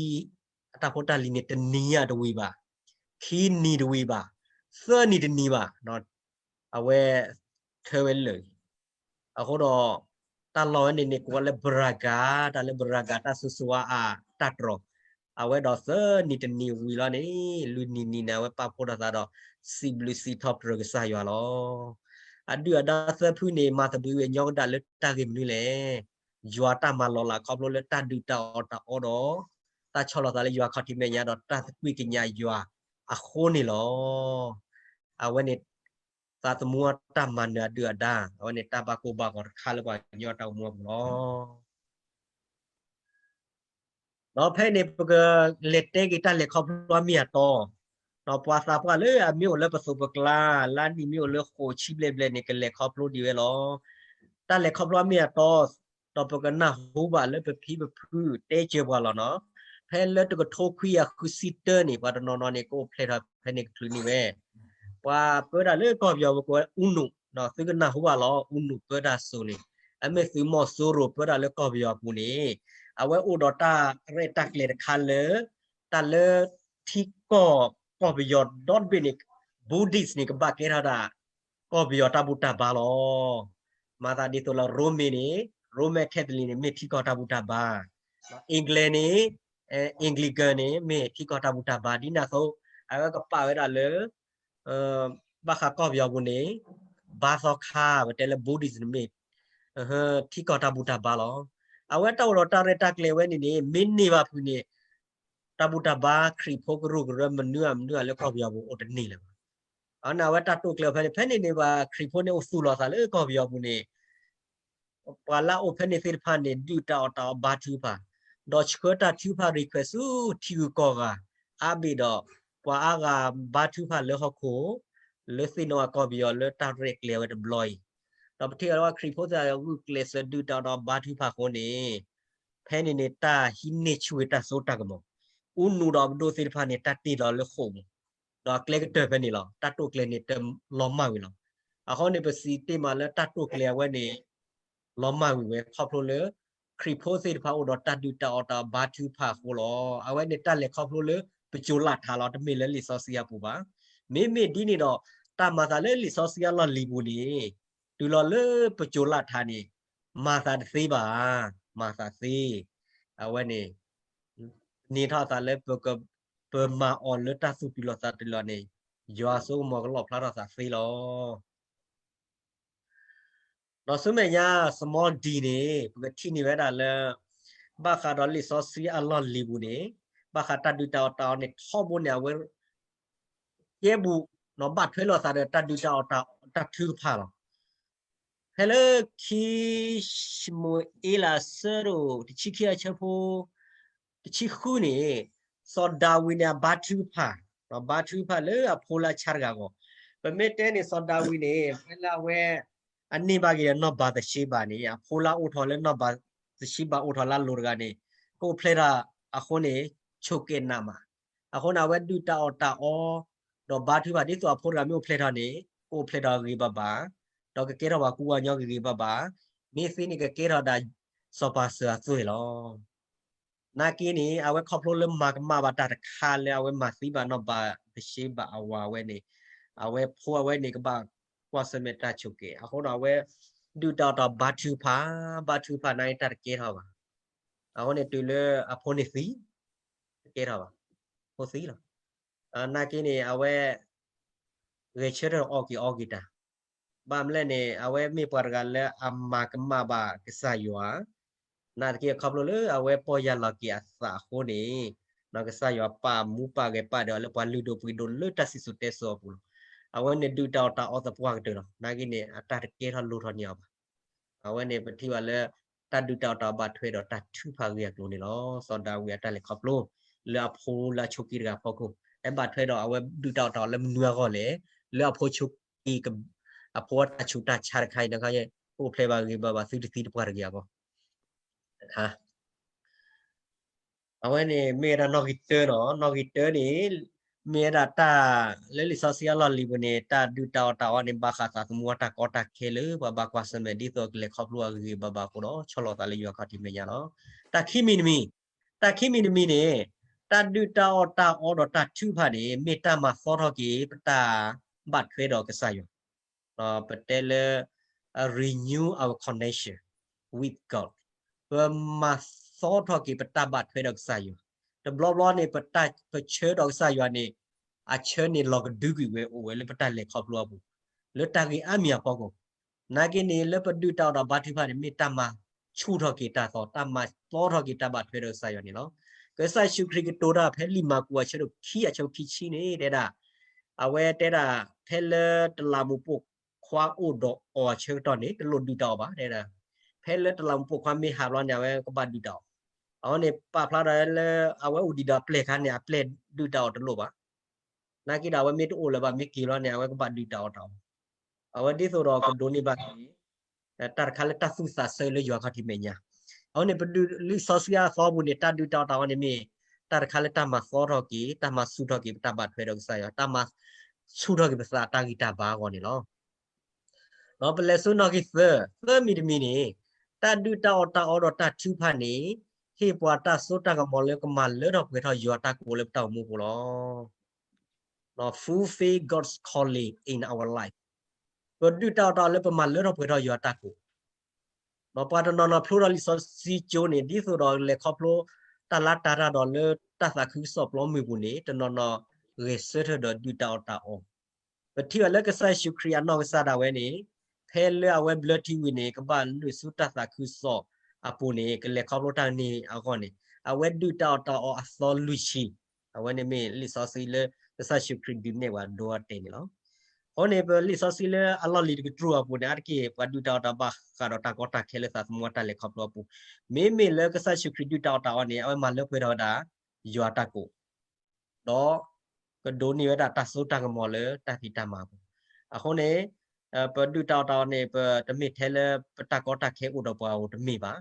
အတၢ်ဖိတၢ်လံၤန့ၣ် တနံၤညါတဝံၤဘၣ်, ခံနံၤတဝံၤဘၣ်, သၢနံၤတနံၤဘၣ်, အဝဲ ထၢဝဲလၢာ်အံၤ, အဃိဒီး တၢ်လီၢ်ဝဲန့ၣ်န့ၣ် ကိးဝဲလၢဘရၤကၤ, တၢ်လၢဘရၤကၤတၢ်ဆိၣ်ဂ့ၤဆိၣ်ဝါအတၢ်တြီၤ, အဝဲဒီးသၢနံၤတနံၤဝံၤလီၤန့ၣ် လွံၢ်နံၤနံၤန့ၣ် အဝဲပာ်ဖှိၣ်ထီၣ်သးဒီး စံးဘျုးစံးထီၣ်ပတြၢၤကစၢ်ယွၤလီၤ. အဒုၣ်အဒါသၢဖုန့ၣ် မၤသဘှံးဝဲညီကဒၣ်လၢတၢ်ဂ့ၢ်မနုၤလဲၣ်. ယွၤတၢ်မၤလီၤလးခီဖျိလၢတၢ်ဒုၣ်တၢ်အီၣ်တၢ်အီဒီး တၢ်ဆီၣ်လီၤသးလၢယွၤခီၣ်ထံးမဲာ်ညါဒီးတၢ်သကွံာ်ကညးယွၤအဃိန့ၣ်လီၤ. အဝဲန့ၣ် သးသမူတၢ်မၤနၢၤအဒုၣ်အဒါ, အဝဲန့ၣ်တၢ်ဘၣ်ကိၢ်ဘၣ်ဂီၤတခါလၢပှၤကညီတၢ်အိၣ်မူအပူၤလီၤ. ဒီးဖဲန့ၣ် ပကလဲၤတဲက့ၤတၢ်လဲၤခီဖျိအမ့ၢ်အတီ, ဒီးပှၤသးပှၢ်လၢအမ့ၢ်အိၣ်လၢပသိးပကျါ, လၢနံၣ်မ့ၢ်အိၣ်လၢဃိးဆံဘျဲၣ်ဘျဲၣ်န့ၣ် ကလဲၤခီဖျိဒံးဝဲလီၤ. တၢ်လဲၤခီဖျိအမ့ၢ်အတီ, ဒီးပကနၢ်ဟူဘၣ်လၢပဖံပဖုတဲစၢၤပှၤလီၤနီၤ. ဖဲလၢတကထိခွံကယၤဃုဆံတၢန့ၣ် ပှၤတနီၤနီၤန့ၣ် ကအိၣ်ဖျဲၣ်ထီၣ်ဖဲန့ၣ်ကချုးန့ၢ်ဝဲ ပှၤပၢတၢ်လၢကီၢ်ပယီၤပူၤကိးဝဲ ဦးနု နီၤ, သုကနၢ်ဟူဘၣ်လီၤ ဦးနု ပၢတၢ်စိၤန့ၣ်, အမ့ၢ်သုးမီၤစိရိၤပၢတၢ်လၢကီၢ်ပယီၤအပူၤန့ၣ်, အဝဲအိၣ်ဒီးတၢ်ရဲၣ်တၢ်ကျဲၤတခါလၢ တၢ်လၢထံကီၢ် ကီၢ်ပယီၤဒီတဘ့ၣ်န့ၣ် Buddhist န့ၣ် ကဘၣ်ကဲထီၣ်ဒၣ် ကီၢ်ပယီၤတၢ်ဘူၣ်တၢ်ဘါလီၤ. မၤသးဒ်သိးလၢ Rome န့ၣ်, Roman Catholic န့ၣ် မ့ၢ်ထံကီၢ်တၢ်ဘူၣ်တၢ်ဘါ, England န့ၣ်, Anglican န့ၣ် မ့ၢ်ထံကီၢ်တၢ်ဘူၣ်တၢ်ဘါ ဒ်န့ၣ်အသိး အဝဲကပာ်ဝဲဒၣ်လၢ ဘၣ်ဃးကီၢ်ပယီၤပူၤန့ၣ် ဘါသီခါ ပတဲလၢ Buddhist န့ၣ်မ့ၢ် ထံကီၢ်တၢ်ဘူၣ်တၢ်ဘါလီၤ. အဝဲတၢ်အိၣ်ဒီးတၢ်ရဲၣ်တၢ်ကျဲၤဝဲန့ၣ်န့ၣ် မ့ၢ်န့ၢ်ဘၣ်ဖုးန့ၣ် တၢ်ဘူၣ်တၢ်ဘါခရံာ်ဖိကရူၢ်ကရၢ မနုၤမနုၤလၢကီၢ်ပယီၤပူၤအိၣ်တန့ၢ်လၢၤဘၣ်. အဝဲန့ၣ် အဝဲတၢ်တိာ်ကျဲၤဖဲန့ၣ် ဖဲန့ၣ်န့ၣ် ပှၤခရံာ်ဖိန့ၣ်အိၣ်သူၣ်လီၤသးလၢကီၢ်ပယီၤပူၤန့ၣ် ပှၤလၢအအိၣ်ဖဲန့ၣ်သ့ၣ်တဖၣ်န့ၣ် ဒုၣ်တၢ်အီၣ်တၢ်အီဘါထုကဖၣ်, ဒီးဆှၢတၢ်ထုကဖၣ် request ဆူထံဂုၤကီၢ်ဂၤ အါဘ့ၣ်ဒီး ပှၤအါဂၤဘါထုကဖၣ်လၢဟီၣ်ခိၣ် လၢသ့ၣ်နီၣ်အကီၢ်ပယီၤလၢတၢ်ရဲၣ်ကျဲၤဝဲတဘျီအံၤ, ဒီးပထံၣ်အီၤလၢခရံာ်ဖိသ့ၣ်တဖၣ်ဂုာ်ကျဲးစၢးဒုၣ်တၢ်အီၣ်တၢ်အီဘါထုကဖၣ်အဃိန့ၣ်, ဖဲန့ၣ်န့ၣ် တၢ်ဟံးန့ၢ်ဆူၣ်ဝဲတၢ်စိတၢ်ကမီၤ, အူနူးဒီးပဒိၣ်သ့ၣ်တဖၣ်န့ၣ် တၢ်တ့ၢ်လီၤလၢဃိာ်ပူၤ, ဒီးအကျဲကတၢၢ်ဖဲန့ၣ်လီၤ. တၢ်တိာ်ကျဲၤန့ၣ် တလီၤမၢ်ဝံၤလီၤ. အဃိန့ၣ် ပစံးတ့ၢ်မးလၢတၢ်တိာ်ကျဲၤအဝဲန့ၣ် လီၤမၢ်ဝံၤဝဲ ခီဖျိလၢ ခရံာ်ဖိသ့ၣ်တဖၣ်အိၣ်ဒီးတၢ်ဒုၣ်တၢ်အီၣ်တၢ်အီဘါထုကဖၣ်အဃိလီၤ. အဝဲန့ၣ်တၢ်လဲၤခီဖျိလၢပစိၤလးထးလီၤ, တမ့ၢ်လၢလံာ်စီဆှံအပူၤဘၣ်. မ့မ့ၢ်ဒ်န့ၣ်ဒီး တၢ်မၤသးလၢလံာ်စီဆှံအလီၢ်လံၤပူၤန့ၣ် တုၤလီၤလၢပစိၤလးထးန့ၣ် မၤသးတသ့ဘၣ်, မၤသးသ့. အဝဲန့ၣ် န့ၢ်ထီၣ်အသးလၢ ပမၤအီၤလၢတၢ်သူၣ်တုၤလီၤသးတုၤလီၤန့ၣ် ယွၤအစိကမီၤကလီၣ်ဖျါထီၣ်သးသ့လီၤ. ဒီးဆူမဲာ်ညါ small d န့ၣ် ပကထံၣ်န့ၢ်ဝဲဒၣ်လၢ ဘၣ်ဃးဒီးလံာ်စီဆှံအလီၢ်လံၤပူၤန့ၣ် ဘၣ်ဃးတၢ်ဒုၣ်တၢ်အီၣ်တၢ်အီန့ၣ် ထီဘိန့ၣ် အဝဲ ကဲဘူး ဒီးဘၣ်ထွဲလိာ်သးဒီးတၢ်ဒုၣ်တၢ်အီၣ်တၢ်အီတၢ်ထုကဖၣ်လီၤ. ဖဲလၢခံၡမူၤအ့လးအဆၢဒိၣ်တဆံခံအဆၢဖိ တဆံဃုန့ၣ် စီၤဒၤဝံးန့ၣ် အဘါထုကဖၣ်, ဒီးဘါထုကဖၣ်လၢအဖိလၢအဆါတဂၤအဂီၢ်. ပမ့ၢ်တဲန့ၣ် စီၤဒၤဝံးန့ၣ် ဖဲလၢအဝဲ အန့ၢ်ဘၣ်က့ၤဒီးနီၢ်ဘၤသရှ့ဘၤန့ၣ် အဖိလၢအအိၣ်ထီၣ်လၢနီၢ်ဘၤသရှ့ဘၤအိၣ်ထီၣ်လၢအလိၤတဂၤန့ၣ် ကအိၣ်ဖျဲၣ်ထီၣ်အဃိန့ၣ် ဆိးကဲးနးမး. အဃိန့ၣ် အဝဲဒုၣ်တၢ်အီၣ်တၢ်အီ ဒီးဘါထုကဖၣ်ဒ်သိးအဖိတဂၤမ့ၢ်အိၣ်ဖျဲၣ်ထီၣ်န့ၣ် ကအိၣ်ဖျဲၣ်ထီၣ်ဂ့ၤဂ့ၤဘၣ်ဘၣ်, ဒီးကကဲထီၣ်ပှၤကူပှၤကညီဂ့ၤဂ့ၤဘၣ်ဘၣ်, မ့ၢ်သ့န့ၣ်ကကဲထီၣ်ဒၣ်စီၤပၤစၢၤအသွဲၣ်လီၤ. နာ်က့န့ၣ် အဝဲခီဖျိလၢမၤကမၣ်ဘၣ်တၢ်တခါလၢအဝဲမၤသံဘၣ်နီၢ်ဘၤသရှ့ဘၤအဝၤဝဲန့ၣ်, အဝဲဖိအဝဲန့ၣ်ကဘၣ်ကွၢ်ဆၢၣ်မဲာ်တၢ်ဆိးကဲး, အဃိဒီးအဝဲဒုၣ်တၢ်အီၣ်တၢ်အီဘါထုကဖၣ်, ဘါထုကဖၣ်နာ်က့တၢ်တကဲထီၣ်ဘၣ်. အဃိန့ၣ်တုၤလၢအဖိန့ၣ်သံ, တကဲထီၣ်ဘၣ်, ဖိသံလီၤ. နာ်က့န့ၣ် အဝဲ ဂဲၤဆၢထၢၣ်အီက့ၤအီက့ၤတၢ်, ဘၣ်မနုၤလဲၣ်န့ၣ် အဝဲမ့ၢ်ပှၤတဂၤလၢအမၤကမၣ်ဘၣ်ကစၢ်ယွၤ, နာ်သက့အခီဖျိလၢအဝဲပီၢ်ယၢ်လီၤက့ၤအသးအဃိန့ၣ်, ဒီးကစၢ်ယွၤပာ်မူပာ်ဂဲၤပာ်ဒၢးအီၤလၢပှၤလုၢ်ဒိၣ်ပှ့ၤဒိၣ်လၢတၢ်စံၣ်စိၤတဲစိၤအပူၤလီၤ. အဝဲန့ၣ်ဒုၣ်တၢ်အီၣ်တၢ်အီသပှၢ်ကတၢၢ်လီၤ. နာ်က့န့ၣ် အတၢ်တကဲထီၣ်လိၣ်ထီၣ်န့ၢ်အီၤဘၣ်. အဝဲန့ၣ်ပထံၣ်ဘၣ်လၢ တၢ်ဒုၣ်တၢ်အီၣ်တၢ်အီဘၣ်ထွဲဒီးတၢ်ထုကဖၣ်ဂ့ၢ်အကျိၤန့ၣ်လီၤ. စီၤဒၤဝံးအတၢ်လဲၤခီဖျိ လၢအဖိလၢအဆိးက့တဂၤအဖီခိၣ်, အဘၣ်ထွဲဒီးအဝဲဒုၣ်တၢ်အီၣ်တၢ်အီလၢမနုၤအဂီၢ်လဲၣ်, လၢအဖိဆိးက့ အဖိအတၢ်ဆူးတၢ်ဆါတခါအံၤန့ၣ် ကအိၣ်ဖျဲၣ်ဘၣ်ဂ့ၤဘၣ်ဘၣ် သုတသံတပှၢ်တဂ့ၤအဂီၢ် တခါ အဝဲန့ၣ်မ့ၢ်ဝဲဒၣ်နီၣ်ဂံၢ်တၢနီၤ, နီၣ်ဂံၢ်တၢန့ၣ် မ့ၢ်ဝဲဒၣ်တၢ်လၢလံာ်စီဆှံအလီၢ်လံၤပူၤန့ၣ် တၢ်ဒုၣ်တၢ်အီၣ်တၢ်အီန့ၣ် ဘၣ်ဃးသးသမူအတၢ်ကီတၢ်ခဲလၢပှၤဘၣ်ကွၢ်ဆၢၣ်မဲာ်ဒ်သိးကလဲၤခီဖျိအဂ့ၤဂ့ၤဘၣ်ဘၣ်အဃိဒီး ဆီၣ်လီၤသးလၢယွၤခီၣ်ထံးမဲာ်ညါလီၤ. တၢ်ခံမံၤတမံၤ, တၢ်ခံမံၤတမံၤန့ၣ် တၢ်ဒုၣ်တၢ်အီၣ်တၢ်အီဒီးတၢ်ထုကဖၣ်န့ၣ် မ့ၢ်တၢ်မၤသီထီၣ်က့ၤပတၢ်ဘၣ်ထွဲဒီးကစၢ်ယွၤ ပတဲလၢ renew our connection with God, ပမၤသီထီၣ်က့ၤပတၢ်ဘၣ်ထွဲဒီးကစၢ်ယွၤ, တဘျီဘျီန့ၣ် ပတၢ်ပဆၢဒီးကစၢ်ယွၤန့ၣ် အဆၢန့ၣ်လီၤကဒုကွံာ်ဝဲအိၣ်ဝဲလၢပတၢ်လဲၤခီဖျိအပူၤ, လၢတၢ်ဂ့ၢ်အါမံၤအဖီခိၣ်, နာ်က့န့ၣ် လၢပဒုၣ်တၢ်အီၣ်တၢ်အီဘါထုကဖၣ်န့ၣ် မ့ၢ်တၢ်မၤဆူၣ်ထီၣ်က့ၤတၢ်သီ, တၢ်မၤသီထီၣ်က့ၤတၢ်ဘၣ်ထွဲဒီးကစၢ်ယွၤန့ၣ်လီၤ. ကစၢ်ယ့ၣ်ၡူးခရံာ်ကတိၤတၢ်ဖဲလံာ်မၢ်ကူးအဆၢဒိၣ်ခံအဆၢဖိခံဆံန့ၣ် တဲဒၣ်, အဝဲတဲဒၣ် ဖဲလၢတလးမူးပိာ်ခွါအိၣ်ဒီးအီၤအဆၢကတီၢ်န့ၣ် တလိၣ်ဒုၣ်တၢ်အီၣ်ဘၣ်, တဲဒၣ် ဖဲလၢတလးမူးပိာ်ခွါမ့ၢ်ဟးဘျီန့ၣ် အဝဲကဘၣ်ဒုၣ်တၢ်အီၣ်, အဃိန့ၣ် ပာ်ဖျါဒီးလၢအဝဲအိၣ်ဒံးဒီးအပျဲၢ်အခါန့ၣ် အပျဲၢ်ဒုၣ်တၢ်အီၣ်တလိၣ်ဘၣ်. နာ်က့ဒီးအဝဲမ့ၢ်တအိၣ်လၢၤဘၣ် မ့ၢ်က့ၤလီၤန့ၣ် အဝဲကဘၣ်ဒုၣ်တၢ်အီၣ်တၢ်အီ, အဝဲဒ်သိးဒီးကဒိးန့ၢ်ဘၣ်က့ၤ တၢ်တခါလၢတၢ်သူၣ်သးဆၢလၢယွၤခီၣ်ထံးမဲာ်ညါ, အဃိန့ၣ် ပဒုးလံာ်စီဆှံအသီပူၤန့ၣ် တၢ်ဒုၣ်တၢ်အီၣ်တၢ်အီန့ၣ်မ့ၢ် တၢ်တခါလၢတၢ်မၤသီထီၣ်က့ၤ တၢ်မၤဆူၣ်ထီၣ်က့ၤပတၢ်ဘၣ်ထွဲဒီးကစၢ်ယွၤ, တၢ်မၤဆူၣ်ထီၣ်က့ၤပသးတၢ်ဂံၢ်တၢ်ဘါအဂီၢ်န့ၣ်လီၤ. ဒီးပလဲၤဆူနီၣ်ဂံၢ်သၢ, သၢမံၤတမံၤန့ၣ်, တၢ်ဒုၣ်တၢ်အီၣ်တၢ်အီဒီးတၢ်ထုကဖၣ်န့ၣ် ဟ့ၣ်ပှၤတၢ်စိတၢ်ကမီၤလၢကမၤလၢထီၣ်ပှဲၤထီၣ်ယွၤအတၢ်ကိးလၢပတၢ်အိၣ်မူပူၤလီၤ. Fulfill God's calling in our life. ပဒုၣ်တၢ်အီၣ်တၢ်အီလၢပမၤလၢထီၣ်ပှဲၤထီၣ်ယွၤအတၢ်ကိး ဒီးပှၤတနီၤနီၤဖျိထီၣ်လံာ်စီဆှံကၠိန့ၣ် ဒ်သိးဒီးလဲၤခီဖျိတၢ်လါတၢ်တၢ်ဒီးလၢတၢ်သးခုကစီၣ်ပျီမုၢ်ပူၤန့ၣ် တနီၤနီၤဂဲၤဆၢထၢၣ်ဒီးဒုၣ်တၢ်အီၣ်တၢ်အီ, ပထံၣ်ဘၣ်လၢကစၢ်ယ့ၣ်ၡူးခရံာ်အနီၢ်ကစၢ်ဒၣ်ဝဲန့ၣ် ဖဲလၢအဝဲဘျၢထံဝံၤန့ၣ် ကဘၣ်နုာ်ဆူတၢ်သးခုကစီၣ်အပူၤန့ၣ် ကလဲၤခီဖျိတၢ်န့ၣ်အဂီၢ်န့ၣ် အဝဲဒုၣ်တၢ်အီၣ်တၢ်အီအသီလွံၢ်ဆံ, အဝဲန့ၣ်မ့ၢ်လံာ်စီဆှံလၢကစၢ်ယ့ၣ်ၡူးခရံာ်ဒုးနဲၣ်ပှၤဒိအတဲာ်န့ၣ်လီၤ. အဃိန့ၣ် ပလံာ်စီဆှံလၢအလီၢ်လံၤတကတြူၢ်အပူၤန့ၣ် အါတက့ၢ်ပှၤဒုၣ်တၢ်အီၣ်တၢ်အီဘၣ်ဃးဒီးတၢ်ကီတၢ်ခဲလၢသးသမူအတၢ်လဲၤခီဖျိအပူၤ, မ့မ့ၢ်လၢကစၢ်ယ့ၣ်ၡူးခရံာ်ဒုၣ်တၢ်အီၣ်တၢ်အီန့ၣ် အဝဲမၤလၢပှဲၤထီၣ်ဝဲဒၣ် ယွၤအတၢ်ကိး ဒီးကဒိးန့ၢ်ဝဲဒၣ်တၢ်စိတၢ်ကမီၤလၢတၢ်ဖံးတၢ်မၤအပူၤ, အဃိန့ၣ် ပဒုၣ်တၢ်အီၣ်တၢ်အီန့ၣ် ပတမ့ၢ်ထဲလၢပတၢ်ကီတၢ်ခဲအိၣ်ဒီးပှၤဧိၤတမ့ၢ်ဘၣ်.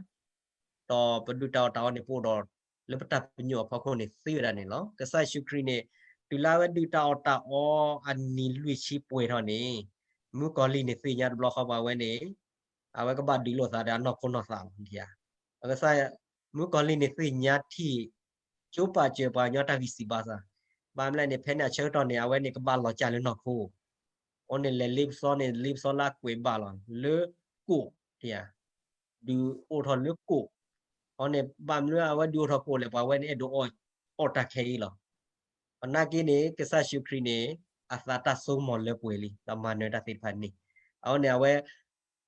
ဒီးပဒုၣ်တၢ်အီၣ်တၢ်အီန့ၣ် ပအိၣ်ဒီးလၢပတၢ်ပညိၣ်အဖီခိၣ်န့ၣ်သ့ဝဲဒၣ်န့ၣ်လီၤ. ကစၢ်ယ့ၣ်ၡူးခရံာ်န့ၣ် တုၤလၢအဝဲဒုၣ်တၢ်အီၣ်တၢ်အီအနံၤလွံၢ်ဆံပှဲၤထီၣ်န့ၣ် မုၣ်ကီၤလံၢ်န့ၣ်သ့ၣ်ညါတဘျီဃီပှၤဝဲန့ၣ် အဝဲကဘၣ်ဒုးလိာ်သးဒီးအနီၢ်ခိနီၢ်သးလီၤ. ကစၢ်မုၣ်ကီၤလံၢ်န့ၣ်သ့ၣ်ညါထံၣ် ကၠိပာ်စၢၤပှၤကညီတၢ်ဂံၢ်စၢ်ဘါစၢ်, ဘၣ်မနုၤလဲၣ်န့ၣ် ဖဲန့ၣ်အဆၢကတီၢ်န့ၣ် အဝဲန့ၣ်ကဘၣ်လီၤစၢ်လၢနီၢ်ခိ, အဃိန့ၣ်လဲၤလ့ပစီန့ၣ် လ့ပစီလၢအကွဲးဘၣ်လီၤ လၢကိၣ် ဒုးအိၣ်ထီၣ်လၢကိၣ်, အဃိန့ၣ် ဘၣ်မနုၤအဝဲဒုးအိၣ်ထီၣ်ကိၣ်လဲၣ် ပှၤဝဲန့ၣ်အဲၣ်ဒိးအီၣ်တၢ်ခဲအံၤလီၤ. သနာ်က့န့ၣ် ကစၢ်ယ့ၣ်ၡူးခရံာ်န့ၣ် အသးတၢ်စိကမီၤလၢပှဲၤလံ ဒီးမၤနၢၤတၢ်သ့ၣ်တဖၣ်န့ၣ်, အဃိန့ၣ် အဝဲ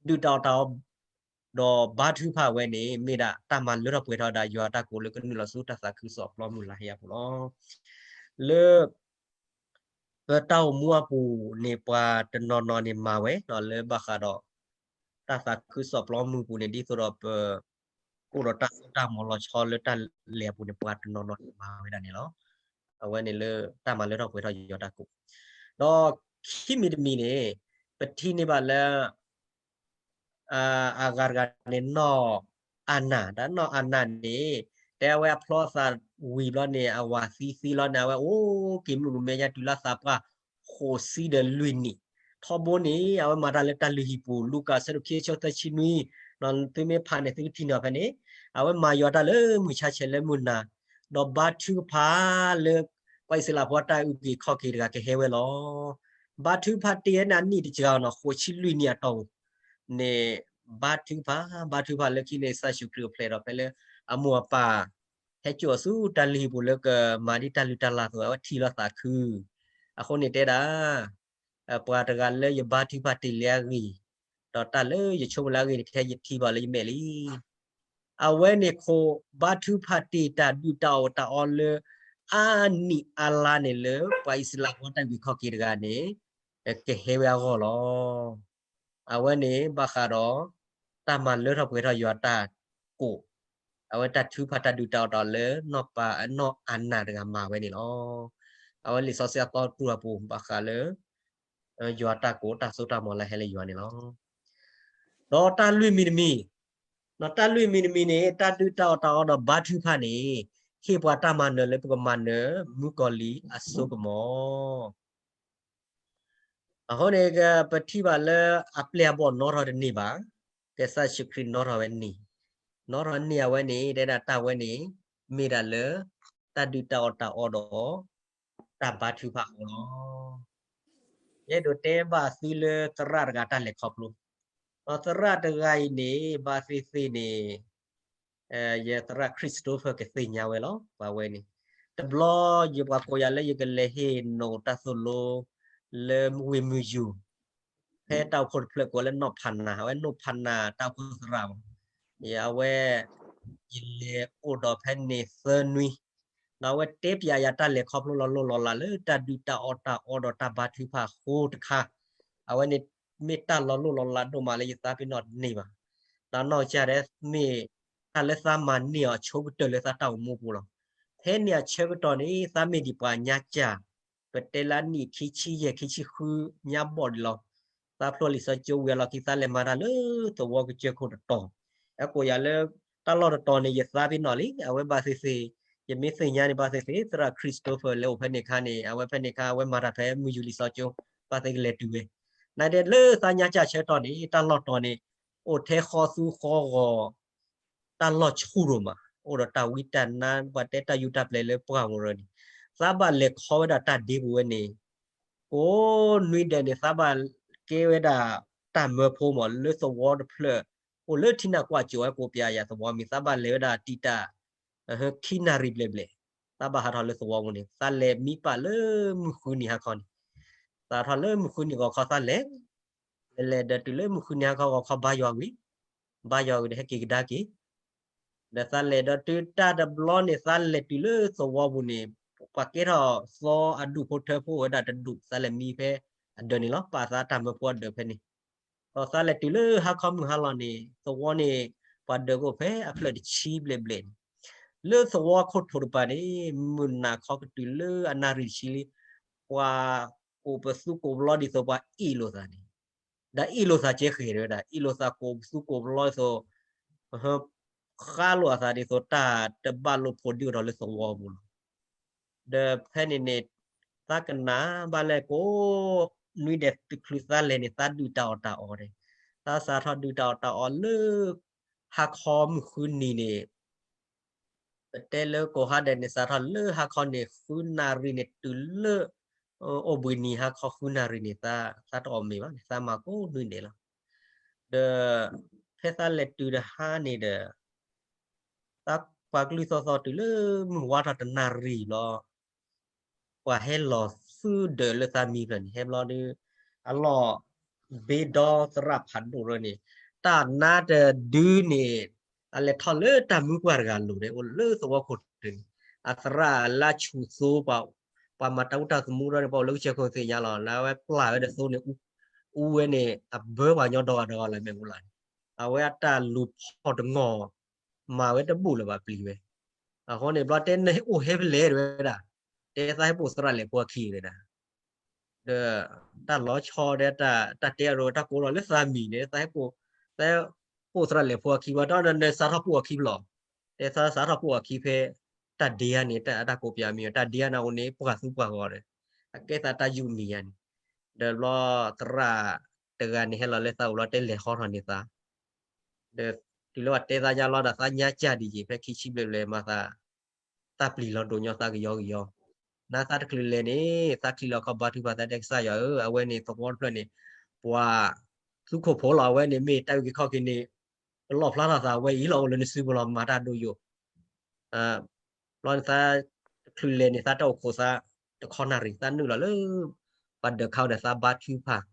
ဒုၣ်တၢ်အီၣ်တၢ်အီ ဒီးဘါထုကဖၣ်ဝဲန့ၣ် မ့ၢ်ဒၣ်တၢ်မၤလၢထီၣ်ပှဲၤထီၣ်ဝဲဒၣ်ယွၤအတၢ်ကိးလၢကနုာ်လီၤဆူတၢ်သးခုကစီၣ်ပျီမုၢ်လါဟဲအပူၤလီၤ. လၢ ပတၢ်အိၣ်မူအပူၤန့ၣ် ပှၤတနီၤနီၤန့ၣ်မၤဝဲ ဒီးလၢဘၣ်ဃးဒီး တၢ်သးခုကစီၣ်ပျီမုၢ်အပူၤန့ၣ် ဒ်သိးဒီးပ အိၣ်ဒီးတၢ်စိတၢ်ကမီၤလီၤဆီလၢတၢ်လဲၤအပူၤန့ၣ် ပှၤတနီၤနီၤန့ၣ်မၤဝဲဒၣ်န့ၣ်လီၤ. အဝဲန့ၣ်လၢတၢ်မၤလၢထီၣ်ပှဲၤထီၣ်ယွၤတၢ်ကိး, ဒီးခံမံၤတမံၤန့ၣ် ပထံၣ်န့ၢ်ဘၣ်လၢ အဂၤတဂၤန့ၣ် နီၢ်အၤနၤ, တၢ်နီၢ်အၤနၤန့ၣ် တဲအဝဲအဖျီအသးဝံၤဘျီန့ၣ် အဝၤသံသံလီၤန့ၣ် အဝဲအိၣ်က့ၤမုၢ်ကမဲာ်ညါတုၤလၢသးပှၢ်ဃိးဆံဒီးလွံၢ်နံၣ်, ထီဘိန့ၣ် အဝဲမၤတၢ်လၢတၢ်လုၢ်ဟံၣ်ပူၤ လူၤကၣ်အဆၢဒိၣ်ခံအဆၢသၢဆံနွံ, သုမ့ၢ်ဖးန့ၣ် သုကထံၣ်န့ၢ်ဖဲန့ၣ်, အဝဲမၤယွၤတၢ်လၢမုၢ်ဆါဆဲးလၢမုၢ်နၤ, ဒီးဘါထုကဖၣ်လၢ ပှၤအံၣ်စရ့လးဖိအတၢ်အုၣ်က့ၤခီၣ်က့ၤတဂၤကဟဲဝဲလီၤ. ဘါထုကဖၣ်တ့ၢ်ဝဲန့ၣ်အနံၣ်တစှၤနီၤ ဃိးဆံလွံၢ်နံၣ်အတီၢ်ပူၤန့ၣ် ဘါထုကဖၣ်, ဘါထုကဖၣ်လၢခံန့ၣ် ကစၢ်ယ့ၣ်ၡူးခရံာ်အိၣ်ဖျဲၣ်ဒီးဖဲလၢအမိၢ်အပၢ် ဟဲစိာ်အီၤဆူတၢ်လုၢ်ဟံၣ်ပူၤလၢကမၤဒ်တၢ်လုၢ်တၢ်လၢ်အသိး အဝဲထံၣ်လီၤသးခု, အဃိန့ၣ်တဲဒၣ် ပှၤတဂၤလၢယဘါထုကဖၣ်တ့ၢ်လၢအဂ့ၢ်, ဒီးတၢ်လၢယဆိကမိၣ်လၢအဂ့ၢ်န့ၣ် ကဟဲယထံၣ်ဘၣ်လၢယမဲာ်လံ. အဝဲန့ၣ်ခိးဘါထုကဖၣ်တ့ၢ်တၢ်ဒုၣ်တၢ်အီၣ်တၢ်အီလၢ အါနံၣ်အါလါန့ၣ်လၢ ပှၤအံၣ်စရ့လးဖိတၢ်အုၣ်က့ၤခီၣ်က့ၤတဂၤန့ၣ် ကဟဲဝဲအဂီၢ်လီၤ. အဝဲန့ၣ်ဘၣ်ဃးဒီး တၢ်မၤလၢထီၣ်ပှဲၤထီၣ်ယွၤတၢ်ကိး, အဝဲတၢ်ထုကဖၣ်တၢ်ဒုၣ်တၢ်အီၣ်တၢ်အီလၢ နီၢ်ပၤအနီၢ်အၤနၤတဂၤမၤဝဲန့ၣ်လီၤ. အဝဲလံာ်စီဆှံအသီတြူၢ်အပူၤ ဘၣ်ဃးလၢ ယွၤတၢ်ကိးတၢ်စိတၢ်ကမီၤလၢဟဲလၢယွၤန့ၣ်လီၤ. ဒီးတၢ်လွံၢ်မံၤတမံၤ, ဒီးတၢ်လွံၢ်မံၤတမံၤန့ၣ် တၢ်ဒုၣ်တၢ်အီၣ်တၢ်အီဒီးဘါထုကဖၣ်န့ၣ် ဟ့ၣ်ပှၤတၢ်မၤနၢၤလၢပကမၤနၢၤ မုၣ်ကီၤလံၢ်အစိကမီၤ အဃိန့ၣ် ပထံၣ်ဘၣ်လၢအပျဲၢ်အဘီၣ်နီၣ်ထီၣ်တန့ၢ်ဘၣ်, ကစၢ်ယ့ၣ်ၡူးခရံာ်နီၣ်ထီၣ်ဝဲန့ၣ်, နီၣ်ထီၣ်န့ၢ်အဝဲန့ၣ် တဲဒၣ်တၢ်ဝဲန့ၣ် မ့ၢ်ဒၣ်လၢ တၢ်ဒုၣ်တၢ်အီၣ်တၢ်အီဒီး တၢ်ဘါထုကဖၣ်အဃိလီၤ. ယအဲၣ်ဒိးတဲဘၣ်သုလၢသရၣ်တဂၤတၢ်လဲၤခီဖျိ, ဒီးသရၣ်တဂၤအံၤန့ၣ် ဘၣ်သ့ၣ်သ့ၣ်န့ၣ် ယသရၣ် Christopher ကသ့ၣ်ညါဝဲလီၤ ပှၤဝဲန့ၣ်, တဘျီယပှၤကိးယၤလၢယကလဲၤဟ့ၣ်နီၣ်တၢ်သိၣ်လိ လၢဝ့ၢ်မုၢ်ယူၤ, ဖဲတၢ်အိၣ်ဖှိၣ်တဖျၢၣ်ကိးလၢနီၢ်ဖးနၤ အဝဲနီၢ်ဖးနၤတၢ်အိၣ်ဖှိၣ်သရၣ်မး, အဝဲ ယလဲၤအိၣ်ဒီးဖဲန့ၣ်သၢနွံ, ဒီးအဝဲတဲပျးယၤတၢ်လဲၤခီဖျိလီၤလိၢ်လီၤလးလၢတၢ်ဒုၣ်တၢ်အီၣ်တၢ်အီဒီးတၢ်ဘါထုကဖၣ်အဃိတခါ, အဝဲန့ၣ်မ့ၢ်တၢ်လီၤလိၢ်လီၤလးဒိၣ်မးလၢယသးပ့ၤနီၣ်တန့ၢ်ဘၣ်, ဒီးနီၢ်ကစၢ်ဒဲးမ့ၢ်တၢ်လၢသးမၤန့ၢ်အီၤဆိကတၢၢ်လၢသးတၢ်အိၣ်မူပူၤလီၤ. ဖဲန့ၣ်အဆၢကတီၢ်န့ၣ် သးမ့ၢ်ဒံးပှၤညါစၢ်, ပတဲလၢအနံၣ်ခံဆံယဲၢ်ခံဆံဃုညါဘီၣ်ဒံးလီၤ. သးဖျိလံာ်စီဆှံကၠိဝံၤအလီၢ်ခံ သးလဲၤမၤတၢ်လၢသဝီကစၢၢ်ခိၣ်တတီၤ, အကိးယၤလၢ တၢ်လီၢ်တတီၤန့ၣ် ယသးပ့ၤနီၣ်လံ, အဝဲဘၣ်သ့ၣ်သ့ၣ်, ယမ့ၢ်သ့ၣ်ညါန့ၣ် ဘၣ်သ့ၣ်သ့ၣ် သရၣ် Christopher လဲၤအိၣ်ဖဲန့ၣ်အခါန့ၣ် အဝဲဖဲန့ၣ်အခါ အဝဲမၤတၢ်ဖဲမုၢ်ယူၤလံာ်စီဆှံကၠိ, ဘၣ်သ့ၣ်ကလဲၤတုၤဝဲ, နာ်ဒဲးလၢသးညါစၢ်ဆၢကတီၢ်န့ၣ် တၢ်လီၢ်တတီၤန့ၣ် အိၣ်ထဲဃီသူဃီဂီၤ တၢ်လီၢ်ဆူၣ်ဒိၣ်မး, အိၣ်ဒီးတၢ်ဝံတၢ်နါ ပှၤတဲတၢ်ယူးတၢ်ပျဲၤလၢပှၢ်မူရၢန့ၣ်, သးဘၣ်လဲၤခီဝဲဒၣ်တၢ်ဒ့ပူၤဝဲန့ၣ်, ကိးနွံဒဲးန့ၣ် သးဘၣ်ကဲဝဲဒၣ်တၢ်မၢဖိမး လၢသဝီတဖျၢၣ်, အိၣ်လၢထံနၢ်ကွၢ်စိးဝဲ ကိးပျးယၤသဝီမံၤ သးဘၣ်လဲၤဝဲဒၣ်တံာ်တာ် ခံနၣ်ရံၣ်ဘျဲၣ်ဘျဲၣ်, သးဘၣ်ဟးထီၣ်လၢသဝီပူၤန့ၣ် သးလဲၤမံပာ်လၢမုၢ်ဃုနံၤဟါခီန့ၣ်, သးထီၣ်လၢမုၢ်ဃုနံၤဂီၤခီသးလဲၤ လဲၤလဲၤဒီးတုၤလၢမုၢ်ဃုနံၤဟါခီဂီၤခီဘါယွၤဝံၤ, ဘါယွၤဝံၤဒီးဟဲက့ၤကဒါက့ၤ, ဒီးသးလဲၤဒီးတုၤတၢ်တဘျီန့ၣ် သးလဲၤတုၤလၢသဝီပူၤန့ၣ်, ပှၤကဲထီၣ်သီအဒူၣ်ဖိထၢဖိဝဲဒၣ်တဒူၣ် သးလဲၤမံဖဲအဒၢးန့ၣ်လီၤ, ပာ်သးတၢ်မၢဖိအဒၢးဖဲန့ၣ်, ဒီးသးလဲၤတုၤလၢဟါခီမုၢ်ဟါလီၤန့ၣ် သဝီန့ၣ် ပှၤဒၢးကအိၣ်ဖဲအဖျၢၣ်တဆံဘျဲၣ်ဘျဲၣ်န့ၣ်, လၢသဝီခိၣ်ထိးတပၤန့ၣ် မုၢ်နၤခီကတုၤလၢအနၣ်ရံၣ်တဆံလံ, ပှၤကိးပသူကိးပလီဒ်သိးပှၤအ့ၣ်လိာ်သးန့ၣ်, ဒီးအ့ၣ်လိာ်သးကဲဃဲၤတဝဲဒၣ် အ့ၣ်လိာ်သးကိးပသူကိးပလီၢ်ဒ်သိး ဃါလိာ်အသးဒ်သိးတၢ်တဘၣ်လိာ်ဖိးဒုၣ်အီၤဒီးလၢသဝီပူၤလီၤ. ဒီးဖဲန့ၣ်န့ၣ် သးကနၣ်ဘၣ်လဲၣ်ကိး နွံဒဲးတချုးသးလဲၤန့ၣ် သးဒုၣ်တၢ်အီၣ်တၢ်အီဒီး သးစးထီၣ်ဒုၣ်တၢ်အီၣ်တၢ်အီလၢ ဟါခီမုၢ်ဃုနံၤန့ၣ် ပတဲလၢကိးဟါဒဲးန့ၣ် စးထီၣ်လၢဟါခီန့ၣ် ဃုနၣ်ရံၣ်န့ၣ် တုၤလၢ အိၣ်ဘှံးနံၤဟါခီဃုနၣ်ရံၣ်န့ၣ် သးတအီၣ်မ့ၤဘၣ်န့ၣ် သးမၤကိးနွံဒဲးလီၤ. ဒီး ဖဲသးလဲၤတုၤတဟါန့ၣ်ဒီး သးကွၢ်ကလုၢ်သီသီတုၤလၢမုၢ်ဝါထီၣ်တနၣ်ရံၣ်လီၤ ပှၤဟဲလီၤသုဒၢးလၢသးမံဖျၢၣ်န့ၣ် ဟဲဘျီဒီး အလီၢ်ဘ့ဒီသရၣ်ဖးဒိၣ်ရၢန့ၣ် တၢ်နါတဒုန့ၣ် အလဲၤထီၣ်လၢတၢ်မုၢ်ပှၢ်တဂၤလိၤန့ၣ် အိၣ်လၢသဝီခိၣ်တၢၢ်န့ၣ် အသရၣ်လၢဆူၣ်သိ ပှၤမၤတၢ်အူတၢ်သမူရၢန့ၣ် ပှၤအိၣ်လၢကစၢၢ်ခိၣ်သ့ၣ်ညါလီၤ လၢအဝဲပျၢ်ဝဲဒီးသိန့ၣ် အူဝဲန့ၣ် အဘၢပှၤကညီဒီဂၤဒီဂၤလၢမဲာ်မူလၢ်န့ၣ် အဝဲအတၢ်လူၤဖီၣ်တငီၢ် မၤဝဲတဘူၣ်လၢၤဘၣ်ပျံၤဝဲ အဃိန့ၣ် ဘျီတဲနအိၣ်ဟဲဖဲလဲၣ်တဝဲဒၣ် တဲသးဟဲပိာ်သရၣ်လဲၤဖိအခံဝဲဒၣ် ဒီး တၢ်လီၤဆီဒီး တၢ်တဲအရိ တၢ်ကိးထီၣ်လၢသးမံၤန့ၣ် သးဟဲပိာ် သးဟဲပိာ်သရၣ်လဲၤဖိအခံ ဘၣ်ဒီးနစးထီၣ်ပိာ်အခံဖဲလဲၣ် တဲသးစးထီၣ်ပိာ်အခံဖဲ တၢ်ဒ့ဧါန့ၣ် တၢ်ကိးပၠးမံၤ တၢ်ဒ့ဧါန့ၣ်အိၣ်န့ၣ် ပှၤသူပှၤဂီၤဒီး အကဲသးတၢ်ယူၢ်မံၤဧါန့ၣ် ဒီးဘျီသရၣ်တဂၤန့ၣ်ဟဲလီၤလၢသးအိၣ်လီၤ တဲလဲၤဟီထီၣ်န့ၢ်သး ဒီးတုၤလၢပှၤတဲသးညါလီၤဒီး သးညါကၢ်ဒံးက့ၤ ဖဲခံဆံဘျဲၣ်ဘျဲၣ်မၤသး တၢ်ပျံၤလီၤဒိးညီသးကယီကယီ နသးတချုးလဲၤန့ၣ် သးချံးလီၤခီၣ်ဘါထုကဖၣ် သးတဲကစၢ်ယွၤဧၢ အဝဲန့ၣ်သဝီတဖျၢၣ်န့ၣ် ပှၤ သူခိၣ်ဖိလီၤ အဝဲန့ၣ်မ့ၢ်တၢ်အုၣ်က့ၤခီၣ်က့ၤန့ၣ် ပလီၣ်ဖျါထီၣ်သး အဝဲအံၤလီၤအိၣ်လၢနစုပူၤလီၤ မၤတၢ်ဒိၣ်ယိာ် ဘျီန့ၣ်သး တချုးလဲၤန့ၣ် သးတအိၣ်ခိးသး တခီနၣ်ရံၣ် သးနုာ်လီၤလၢ ပှၤဒၢးခါဒီးသးဘါထုကဖၣ်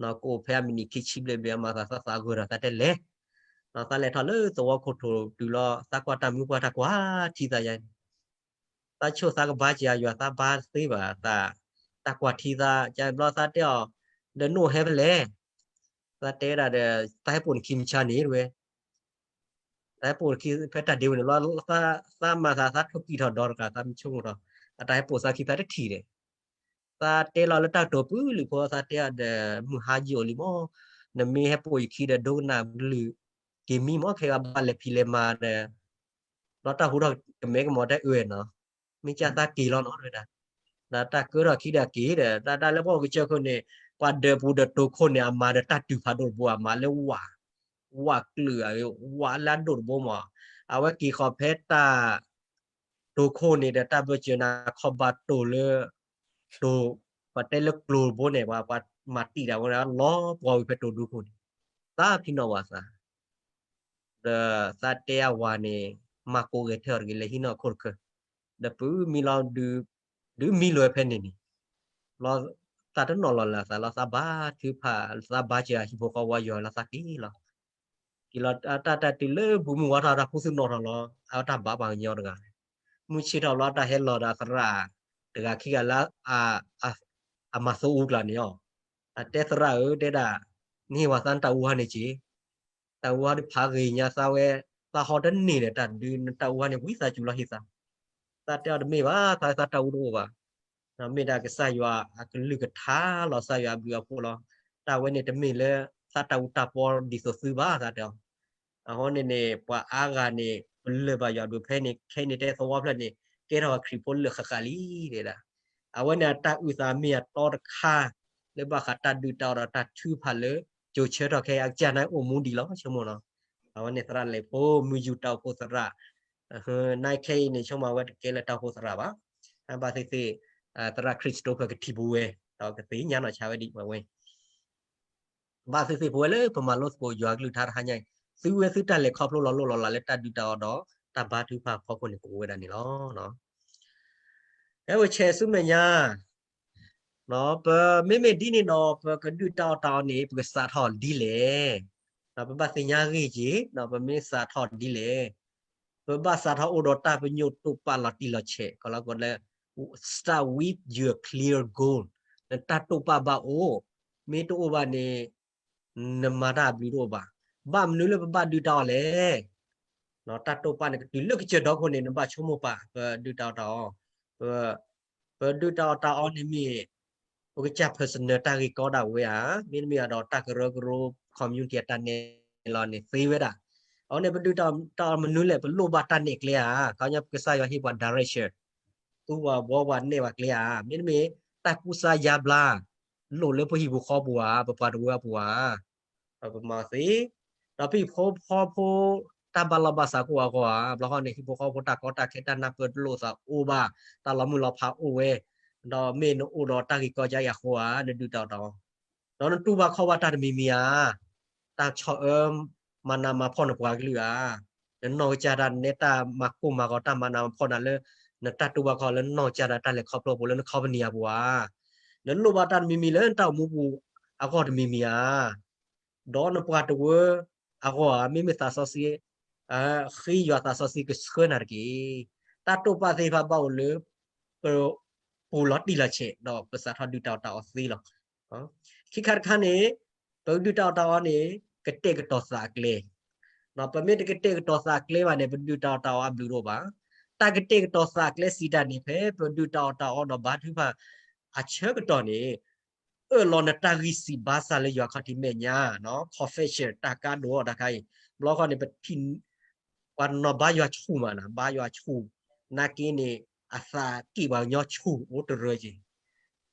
ကအိၣ်ဖဲအမံးနံးခံဆံဘျဲၣ်ဘျဲၣ် အမၤသးသးသးဂၢၢ်ဒီးသးတဲလဲၤ သးလဲၤထီၣ်လၢသဝီခိၣ်ထိၣ်တုၤလီၤ သးကွၢ်တၢ်မုၢ်ပှၢ်တၢ်ကွၢ်ထံသးယါန့ၣ် သးဆိၣ်သးကဘါစၢၤယွၤ သးဘါသ့ဘၣ်သး တၢ်ကွၢ်ထံသး ကဘျီသးတဲအီၤ ဒီးနအိၣ်ဟဲဖဲလဲၣ် သးတဲဒၣ်ဒီး သးဟဲပိာ်နခံမဆါန့ၣ်တဝဲ သးဟဲပိာ်နခံဖဲတၢ်ဒ့ဝဲန့ၣ်လီၤ သးမၤသးသးထိၣ်ကံၢ်ထီၣ်ဒီတဂၤ သးမ့ၢ်ဆိကမိၣ်ထီၣ် အတၢ်ဟဲပိာ်သးခံသးတထံၣ်ဒီး သးတဲလီၤလၢတၢ်ကတိၤပူၤလံာ်ဖိ သးတဲအီၤဒီး မုၢ်ဟါယံာ်အိၣ်လံမး နမ့ၢ်ဟဲပိာ်ယခံဒီး ဒိကနၣ်ကလုၢ်က့ၤမံမး ခဲဂၤဘၣ်လဲၤဖံးလဲၤမၤဒီး ဘျီတၢ်ဟူထီၣ်ကမဲကမီၤတဲအၢနီၤ မ့ၢ်ကၢ်သးက့ၤလီၤနီၤတဝဲဒၣ် ဒီးတၢ်ကၢထီၣ်ခံဒီးက့ၤဒီး တၢ်တၢ်လၢပှၤကစၢၢ်ခိၣ်န့ၣ် ပှၤဒၢးပူၤဒီးတိၤခိၣ်န့ၣ် အမၤဒီးတၢ်တုၤဖးဒိၣ်တဘိ အမၤလၢဝး ဝးကလုာ် ဝးလၢအဒိၣ်တဘိမး အဝဲက့ၤဃီၤဖဲတၢ် တိၤခိၣ်န့ၣ်ဒီး တၢ်ဘၢၣ်စၢၤန့ၣ် ခီၣ်ဘၣ်တိၤလၢ တိၤ ပှၤတဲလၢကျိၤတဘိန့ၣ် ပှၤမၤတံာ်တာ်ဝဲဒၣ် လီၤပှီၤဝံၤဖဲတိၤဒူခိၣ်န့ၣ် သးဖံးနီၣ်ဝဲသး ဒီးသးတဲအဝၤန့ၣ် မၤကိးဂဲၤထၢၣ်အီၤတဂ့ၤ လဲၤဟံးနီၣ်အခိၣ်တခၢၣ် ဒီးပမံလီၤ ဒုးမံလီၤဝဲဖဲန့ၣ်န့ၣ် လီၤ သးတနီၣ်လီၤလၢသးလီၤ သးဘါထုကဖၣ် သးဘါစၢၤဟံၣ်ဖိဃီဖိယွၤလီၤ သးက့ၤလီၤ က့ၤလီၤတၢ်တၢ်တုၤလၢပူၤမုၢ်ဝါထီၣ် တၢ်ခူသူၣ်နီၣ်ထီၣ်လီၤ အတၢ်ဘၣ်ပှၤကညီတဂၤ မုၢ်ဆ့ၣ်ထီၣ်လီၤ တၢ်ဟဲလီၤဒီးသရၣ် တဂၤခံဂၤလၢ အမၤသိအူကျါန့ၣ်လီၤ အတဲသရၣ်ဧၢ တဲဒၣ် နဟ့ၣ်ဝဲသးနတၢ်အူဟါန့ၣ်က့ၤ တၢ်အူဟါဒုးဖးဂ့ၤညါသးဝဲ သးဟီတန့ၢ်ဒီးတၢ်ဒုး နတၢ်အူဟါန့ၣ် ဝံသးစူၤလီၤဟ့ၣ်သး သးတဲအီၤတမ့ၢ်ဘၣ် သးဝဲသးတၢ်အူတအိၣ်ဘၣ် မ့ၢ်ဒၣ်ကစၢ်ယွၤအကလုၢ်ကထါလီၤ ကစၢ်ယွၤအဘျုးအဖှိၣ်လီၤ တၢ်ဝဲန့ၣ်တမ့ၢ်လၢ သးတၢ်အူတၢ်ပီဒ်သိးသုဘၣ် သးတဲအီၤ အဃိန့ၣ်န့ၣ် ပှၤအါဂၤန့ၣ် ပလၢၢ်ဘၣ်ယွၤဒိၣ်ဖဲန့ၣ် ခဲအံၤန့ၣ်တဲသဝီဖျၢၣ်န့ၣ် ကဲထီၣ်ခရံာ်ဖိလၢာ်ဃၣ်ဃၣ်လံ တဲဒၣ် အဝဲန့ၣ်အတၢ်အုၣ်သးမ့ၢ်အတီတခါ လၢဘၣ်ဃးတၢ်ဒုၣ်တၢ်အီၣ်ဒီးတၢ်ထုကဖၣ်လၢ ကၠိၤဆၢထီၣ်ခဲအံၤ အကစၢ်န့ၣ်အိၣ်မူဒံးလီၤ ဆိကမိၣ်နီၤ အဝဲန့ၣ်သရၣ်လဲၤဖိ မုၢ်ယူၤတၢ်အိၣ်ဖှိၣ်သရၣ် နခဲအံၤန့ၣ် ဆိကမိၣ်ဝဲတကဲလၢတၢ်အိၣ်ဖှိၣ်သရၣ်ဘၣ် ဘၣ်သ့ၣ်သ့ၣ် သရၣ်ခရံာ်စတိဖၢၣ်ကထံၣ်ပူၤဝဲ ဒီးကသ့ၣ်ညါနီၢ်ဆါဝဲဒ်ပဝဲ ဘၣ်သ့ၣ်သ့ၣ်ပဝဲလၢပမၤလိသကိးယွၤကလုၢ်ကထါတဟါညါအံၤ သုဝဲသုတၢ်လဲၤခီဖျိလီၤလိၣ်လီၤလးလၢတၢ်ဒုၣ်တၢ်အီၣ်ဒီး တၢ်ဘါထုကဖၣ်ဖီခိၣ်န့ၣ် ကအိၣ်ဝဲဒၣ်န့ၣ်လီၤ. ဖဲပဆဲးဆူမဲာ်ညါ ပမ့မ့ၢ်ဒ်န့ၣ်ဒီး ပကဒုၣ်တၢ်အီၣ်တၢ်အီန့ၣ် ပကစးထီၣ်ဒ်လဲၣ်. ပဘၣ်သ့ၣ်ညါဂ့ၢ်က့ၤ ပမ့ၢ်စးထီၣ်ဒ်လဲၣ် ပဘၣ်စးထီၣ်အိၣ်ဒီးတၢ်ပညိၣ်တိာ်ပာ်လီၤတံၢ်လီၤဆဲး ကလီကလၢ start with your clear goal နတၢ်တိာ်ပာ်ဘၣ်အိၣ် မ့ၢ်တအိၣ်ဘၣ်န့ၣ် နမၤတၢ်အဘျုးတအိၣ်ဘၣ်. ဘၣ်မနုၤလၢပဘၣ်ဒုၣ်တၢ်အီၣ်လဲၣ်. တၢ်တိာ်ပာ်န့ၣ် ကတုၤလၢကစၢၢ်ဒီခိၣ်န့ၣ် နဘၣ်ဆိကမိၣ်ပာ် ပဒုၣ်တၢ်အီၣ်တၢ်အီ, ပဒုၣ်တၢ်အီၣ်တၢ်အီန့ၣ်မ့ၢ် ပကစၢ် personal တၢ်ဂ့ၢ်ကီဒၣ်ဝဲဧါ, မ့တမ့ၢ်ဒီးတၢ်ကရၢကရိ community အတၢ်နဲၣ်လီၤန့ၣ်သ့ဝဲဒၣ်. အဝဲန့ၣ် ပဒုၣ်တၢ်အီၣ်တၢ်အီမနုၤလဲၣ်, ပလိၣ်ဘၣ်တၢ်နဲၣ်ကျဲဧါ. ခီပညီကစၢ်ယွၤဟ့ၣ်ပှၤ direction, သူပှၤဘှီပှၤနဲၣ်ပှၤကျဲဧါ, မ့တမ့ၢ်တၢ်ကူစါယါဘျါ လိၣ်လၢပဟံၣ်ပူၤဃီပူၤဧါ, ပပှၤတဝၢအပူၤဧါ. ပမၤသ့, ဒီးပဟံၣ်ဖိဃီဖိ တၢ်ဘၣ်လီၢ်ဘၣ်စးကအိၣ်အဂီၢ်ဧါ, ဘျီဃီန့ၣ် ဟံၣ်ဖိဃီဖိတၢ်ကီတၢ်ခဲ တၢ်နၢ်ပၢၢ်လိာ်သးအိၣ်ဘၣ်, တၢ်လီၤမုၢ်လီၤဖးအိၣ်ဝဲ, ဒီးမ့ၢ်နအိၣ်ဒီးတၢ်ဂ့ၢ်ကီကါအံၤအဃိဧါ, နဒုၣ်တၢ်အီၣ်တၢ်အီ, ဒီးနတူၢ်ဘၣ်ခီၣ်ဘၣ်တၢ်တမံၤမံၤဧါ, တၢ်ဆီၣ်အၢ မၤနးမၤဖှီၣ်နပှၤကလုာ်ဧါ, နနီၢ်ကစၢ်တၢ်နဲၣ်တၢ်မၤကိၢ်မၤဂီၤ တၢ်မၤနးမၤဖှီၣ်နၤလၢ နတၢ်တူၢ်ဘၣ်ခီၣ်လၢနနီၢ်ကစၢ်တၢ် တၢ်လဲၤခီဖျိအပူၤလၢန company အပူၤဧါ, နလိၣ်ဘၣ်တၢ်တမံၤမံၤလၢနတၢ်အိၣ်မူပူၤအဂီၢ်တမံၤမံၤဧါ, ဒီးနပှၤတဝၢအဂီၢ်ဧါ, မ့မ့ၢ်သးစီဆှံ ဃ့ယွၤသးစီဆှံကဆှၢနၤတက့ၢ်. တၢ်တိာ်ပာ်သ့ၣ်တဖၣ်ဘၣ်အိၣ်လၢ ပ ပူၤလီၤတံၢ်လီၤဆဲး ဒီးပစးထီၣ်ဒုၣ်တၢ်အီၣ်တၢ်အီသ့လီၤ. ခံခါတခါန့ၣ် ပကဒုၣ်တၢ်အီၣ်တၢ်အီန့ၣ် ကတဲာ်ကတီၤသးအကျဲ, ပမ့ၢ်တကတဲာ်ကတီၤသးအကျဲဘၣ်န့ၣ် ပဒုၣ်တၢ်အီၣ်တၢ်အီအဘျုးတအိၣ်ဘၣ်. တၢ်ကတဲာ်ကတီၤသးအကျဲစံးတၢ်န့ၣ် ဖဲပဒုၣ်တၢ်အီၣ်တၢ်အီဒီးဘါထုကဖၣ်အဆၢကတီၢ်န့ၣ် အၢၣ်လီၤနတၢ်ဂံၢ်စၢ်ဘါစၢ်လၢယွၤခီၣ်ထံးမဲာ်ညါ, confession တၢ်ကါဒိၣ်အီၣ်တခါအံၤ, ဘျီဃီန့ၣ် ပထံၣ် ပှၤတနီၤဘါယွၤဆူၣ်မးနီၤ, ဘါယွၤဆူၣ်, နာ်က့န့ၣ် အသးက့ၣ်ပှၤကညီဆူၣ်အိၣ်တရၢက့ၤ,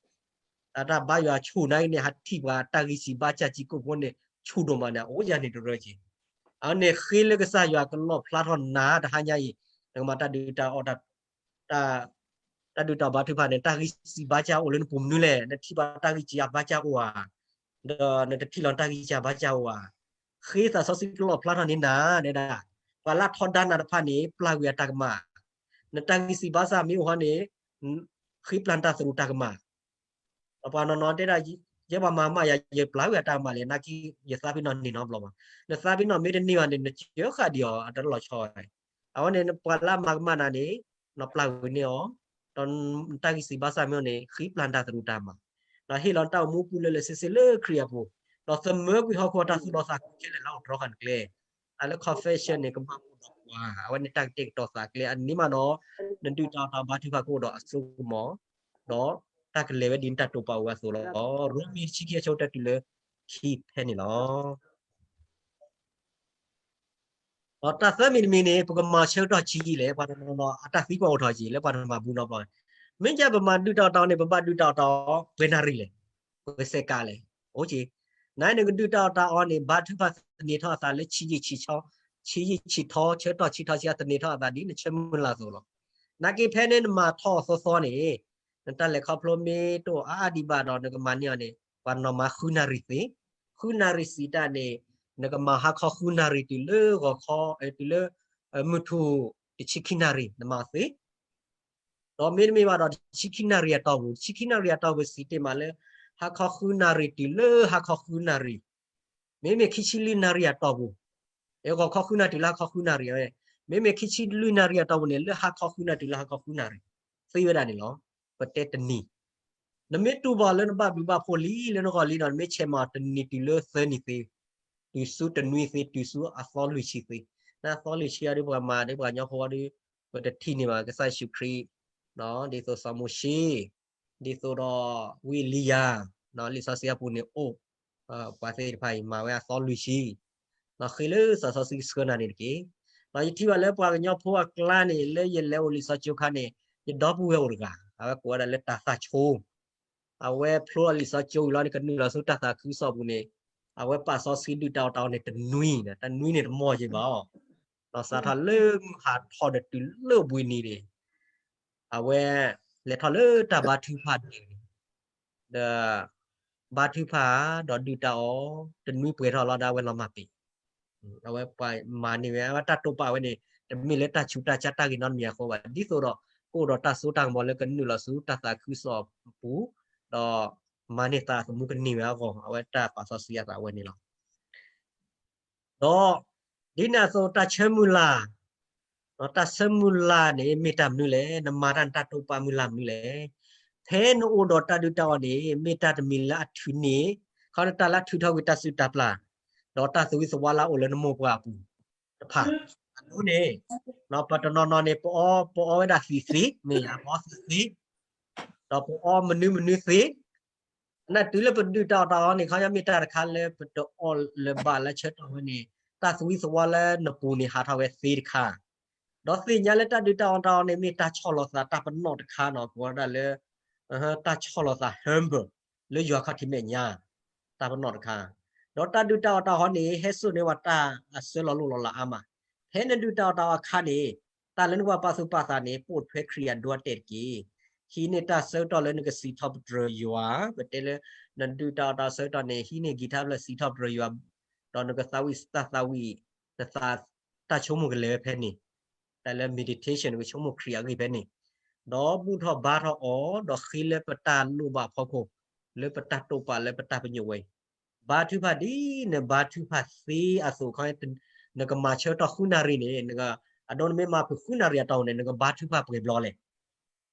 အတၢ်ဘါယွၤဆူၣ်နာ်က့န့ၣ် ဟးထံၣ်ပှၤတၢ်ဂံၢ်စၢ်ဘါစၢ်ကံကိၣ်ဖိန့ၣ် ဆူၣ်ဒိၣ်မးန့ၣ် အအိၣ်ယၤန့ၣ်တရၢက့ၤ. အဝဲန့ၣ်ဃ့လၢကစၢ်ယွၤကလီၣ်ဖျါထီၣ်နၤတဟါညါအံၤ, နကမၤတၢ်ဒုၣ်တၢ်အီၣ် တၢ် တၢ်ဒုၣ်တၢ်ဘါထုကဖၣ်န့ၣ် တၢ်ဂံၢ်စၢ်ဘါစၢ်အိၣ်လၢနပူၤမနုၤလဲၣ်, နထံၣ်ဘၣ်တၢ်ဂံၢ်စၢ်ဘါစၢ်အိၣ်ဧါ, ဒီးနတထံၣ်လီၤတၢ်ဂံၢ်စၢ်ဘါစၢ်အိၣ်ဧါ. ဃ့သးစီဆှံကလီၣ်ဖျါထီၣ်န့ၢ်နၤဒဲဒၣ်, ပှၤလၢထီဒါနၤတဖၣ်န့ၣ် ပျၢ်ကွံာ်အတၢ်ကမၣ်, နတၢ်ဂံၢ်စၢ်ဘါစၢ်မ့ၢ်အိၣ်ဟီန့ၣ် ဃ့ပျၢ်နတၢ်သရူးတၢ်ကမၣ် ဒီးပှၤနီၢ်နီၢ်တဲဒၣ် ယဲပှၤမၤကမၣ်ယၤ ယပျၢ်ဝဲအတၢ်ကမၣ်လဲၣ်, နာ်က့ ယသးပ့ၤနီၣ်န့ၢ်နီတဘျီဘၣ်. နသးပ့ၤနီၣ်မ့ၢ်တန့ၢ်ဘၣ်န့ၣ် နစၢဃာ်ဒံးအီၤ အတလီၤဆီဝဲ. အဝဲန့ၣ် ပှၤလၢအမၤကမၣ်နၤန့ၣ် နီၢ်ပျၢ်ဝဲန့ၢ်အီၤ, ဒီးနတၢ်ဂံၢ်စၢ်ဘါစၢ်မ့ၢ်အိၣ်န့ၣ် ဃ့ပျၢ်နတၢ်သရူးတၢ်ကမၣ်, ဒီးဟ့ၣ်လီၤနတၢ်အိၣ်မူပူၤလၢလၢဆ့ဆ့လၢခရံာ်အပူၤ, ဒီးသမၢကွံာ်ဟီၣ်ခိၣ်အတၢ်သူၣ်လီသးကွံာ်ခဲလၢာ်လၢအအိၣ်တြီဃာ်နကျဲ, တၢ်လၢ confession န့ၣ် ကဘၣ်အိၣ်ဒီးပှၤ, အဝဲန့ၣ်တၢ်ကတဲာ်ကတီၤသးကျဲအန့ၣ်မးဒီး နဒုၣ်တၢ်အီၣ်တၢ်အီဘါထုကဖၣ်ကအိၣ်ဒီးအစိကမီၤ, ဒီးတၢ်ကလဲၤဝဲဒ်နတၢ်တိာ်ပာ်ဝဲအသိးလီၤ. ရိမ့ၤတဆံခံအဆၢတၢတုၤလၢခံဖဲန့ၣ်လီၤ. ဒီးတၢ်သၢမံၤတမံၤန့ၣ် ပကမၤဆၢကတီၢ်ဆံးလဲၣ်, ပှၤတနီၤနီၤအတၢ်သံကွၢ်အိၣ်ထီၣ်က့ၤ လၢပှၤတမၤဘူးနီတဘျီ, မ့ၢ်ကပမၤဒုၣ်တၢ်အီၣ်တၢ်အီန့ၣ် ပဘၣ်ဒုၣ်တၢ်အီၣ်တၢ်အီပှဲၤနၣ်ရံၣ်လဲၣ်, ပှဲၤစဲးကးလဲၣ်, အိၣ်က့ၤ, နနကဒုၣ်တၢ်အီၣ်တၢ်အီန့ၣ် ဘါထုကဖၣ်သန့ၤထီၣ်အသးလၢဆံးယံာ်ဆံးထီ, ဆံးယံာ်ဆံးထီ, ဆၢကတီၢ်ဆံးထီဆံး အသန့ၤထီၣ်အသးဒ်နဆၢမုၢ်လၢ်အသိးလီၤ. နာ်က့ဖဲန့ၣ်နမၤထီၣ်အသီသီန့ၣ် နတၢ်လဲၤခီဖျိမ့ၢ်တအိၣ်အါအါဒံးဘၣ်ဒီး နကမၤန့ၢ်အီၤန့ၣ် ပှၤနီၢ်မၤဃုနၣ်ရံၣ်သ့, ဃုနၣ်ရံၣ်စံးတၢ်န့ၣ် နကမၤဟါခီဃုနၣ်ရံၣ်တုၤလၢဂီၤခီ, တုၤလၢ မုၢ်ထူၣ်တဆံခံနၣ်ရံၣ် နမၤသ့ ဒီးမ့တမ့ၢ်ဘၣ်ဒီး တဆံခံနၣ်ရံၣ်အတီၢ်ပူၤ, တဆံခံနၣ်ရံၣ်အတီၢ်ပူၤစံးတ့ၢ်မးလၢ ဟါခီဃုနၣ်ရံၣ်တုၤလၢဟါခီဃုနၣ်ရံၣ်, မ့မ့ၢ်ခံဆံလွံၢ်နၣ်ရံၣ်အတီၢ်ပူၤ, ဂီၤခီဃုနၣ်တုၤလၢဟါခီဃုနၣ်ရံၣ်, မ့မ့ၢ်ခံဆံလွံၢ်နၣ်ရံၣ်အတီၢ်ပူၤန့ၣ် လၢဟါခီဃုနၣ်တုၤလၢဟါခီဃုနၣ်ရံၣ်, သ့ဝဲဒၣ်န့ၣ်လီၤ. ပတဲတနံၤ နမ့ၢ်တူၢ်ဘၣ်လၢနဘၣ်ဘျုးဘၣ်ဖှိၣ်လံလၢနဂီၢ်လံဒီး နမ့ၢ်ဆဲးမၤတနံၤတုၤလၢသၢနံၤသ့, တုၤဆူတနွံသ့, တုၤဆူအသီလွံၢ်ဆံသ့, နသီလွံၢ်ဆံအဒုးပှၤမၤဒ်ပှၤကညီဖိအီၤဒီး ပတထံၣ်န့ၢ်ဘၣ်ကစၢ်ယ့ၣ်ၡူးခရံာ်, ဒ်သိးစီၤမိၤၡ့, ဒ်သိးဒီးဝံအ့လံယၤ, လံာ်စီဆှံအပူၤန့ၣ်အိၣ်, ပှၤသ့ၣ်တဖၣ်အံၤမၤဝဲအသီလွံၢ်ဆံ, ဒီးဃ့လၢသးစီဆှံကဆှၢနၤန့ၣ်တက့ၢ်. ဒီးယထံၣ်ဘၣ်လၢပှၤကညီဖိအကျါန့ၣ် လၢယလဲၤအိၣ်လံာ်စီဆှံခါန့ၣ် ယဒီပုၢ်ဝဲၢ်အိၣ်တဂၤ, အဝဲကိးဝဲဒၣ်လၢတၢ်သၣ်ဆိ အဝဲဖျိလံာ်စီဆှံဝံၤလီၤန့ၣ် ကနုာ်လီၤဆူတၢ်သးခုကစီၣ်ပူၤန့ၣ်, အဝဲပာ်စီဆှံဒုၣ်တၢ်အီၣ်တၢ်အီန့ၣ်တနွံန့ၣ်, တနွံန့ၣ်တမီၢ်က့ၤဘၣ်, ဒီးစးထီၣ်လၢမုၢ်ဟးထီၣ်ဒီးတုၤလၢဘှံးနံၤန့ၣ်, အဝဲလဲၤထီၣ်လၢတၢ်ဘါထုကဖၣ်န့ၣ်, ဒီး ဘါထုကဖၣ်ဒီးဒုၣ်တၢ်အီၣ် တနွံပှဲၤထီၣ်လီၤဒီးအဝဲလီၤမၢ်ပ့ၤ, အဝဲပှၤမၤန့ၢ်ဝဲ အဝဲတၢ်တိာ်ပာ်ဝဲန့ၣ် တမ့ၢ်လၢတၢ်ဆူးတၢ်ဆါတၢ်ဂ့ၤနီတမံၤအဃိဘၣ်, ဒ်သိးဒီး ကအိၣ်ဒီးတၢ်စိတၢ်ကမီၤလၢကနုာ်လီၤဆူတၢ်သးခုကစီၣ်အပူၤ, ဒီးမၤန့ၢ်သးသမူကန့ၢ်ဝဲအဂီၢ် အဝဲတၢ်ပာ်စီဆှံအသးဝဲန့ၣ်လီၤ. ဒီး ဒ်န့ၣ်အသိးတၢ်ဆၢမုၢ်လၢ်, တၢ်ဆၢမုၢ်လၢ်န့ၣ် မ့ၢ်တၢ်မနုၤလဲၣ်, နမၤတၢ်နတၢ်တိာ်ပာ်မုၢ်လၢ်မနုၤလဲၣ်. ဖဲနအိၣ်ဒီးတၢ်ဒုၣ်တၢ်အီၣ်န့ၣ် မ့ၢ်တၢ်တမံၤလၢအထုးန့ၢ်, ခီနတၢ်လၢအထုးထီၣ်ကွံာ်တၢ်စုၣ်တၢ်ပျၢ်, ဒီးတၢ်သဝံသဝါလၢအအိၣ်လၢနမိၢ်ပှၢ်အပူၤတဖၣ်, အဒိန့ၣ်, ပတနီၤနီၤန့ၣ် ပအီ, ပအီဝဲဒၣ်သံးသ့, မ့ၢ်ယါ ပအီသံးသ့, ဒီးပအီမနုၤမနုၤသ့, နတုၤလၢပဒုၣ်တၢ်အီၣ်တၢ်အီန့ၣ် ခီပညီမ့ၢ်တၢ်တခါလၢပတအီၣ်လၢၤဘၣ်လၢဆၢကတီၢ်ဝဲန့ၣ် တၢ်သဝံသဝါလၢနပူၤန့ၣ်ဟးထီၣ်ဝဲသ့တခါ, ဒီးသ့ၣ်ညါလၢတၢ်ဒုၣ်တၢ်အီၣ်တၢ်အီန့ၣ် မ့ၢ်တၢ်ဆီၣ်လီၤသးတၢ်ပနီၣ်တခါနီၤ ကိးဝဲဒၣ်လၢ တၢ်ဆီၣ်လီၤသး humble လၢယွၤခီၣ်ထံးမဲာ်ညါ တၢ်ပနီၣ်တခါ, ဒီးတၢ်ဒုၣ်တၢ်အီၣ်တၢ်အီန့ၣ် ဟဲစိာ်န့ၢ်ဝဲတၢ်အဆၢလီၤလိၢ်လီၤလးအါမး, ဖဲနဒုၣ်တၢ်အီၣ်တၢ်အီအခါန့ၣ် တၢ်လၢနကဘၣ်ပာ်သူၣ်ပာ်သးန့ၣ် ပိာ်ထွဲခရံာ်အဒိအတဲာ်တက့ၢ်. ဟံးန့ၢ်တၢ်ဆၢကတီၢ်လၢနကစံးထီၣ်ပတြၢၤယွၤ, ပတဲလၢ နဒုၣ်တၢ်အီၣ်တၢ်အီဆၢကတီၢ်န့ၣ် ဟံးန့ၢ်က့ၤထါဖျၢၣ်စံးထီၣ်ပတြၢၤယွၤ, ဒီးနကသးဝံၣ်တၢ်သးဝံၣ် နသး တၢ်ဆိကမိၣ်ကလဲၤဝဲဖဲန့ၣ်, တၢ်လၢ meditation နကဆိကမိၣ်ခရံာ်အဂ့ၢ်ဖဲန့ၣ်, ဒီးဘူၣ်ထီၣ်ဘါထီၣ်အီၤ ဒီးဃ့လၢပတၢ်လိၣ်ဘၣ်အဖီခိၣ်, လၢပတၢ်တိာ်ပာ်လၢပတၢ်ပညိၣ်ဝဲအံၤ, ဘါထုကဖၣ်ဒ်နဘါထုကဖၣ်သ့အသိးခီ, နကမၤဆၢကတီၢ်ဃုနၣ်ရံၣ်န့ၣ်, အဒိနမ့ၢ်မၤဖုးဃုနၣ်ရံၣ်အတီၢ်န့ၣ် နကဘါထုကဖၣ်ပှဲၤဘျီလဲၣ်.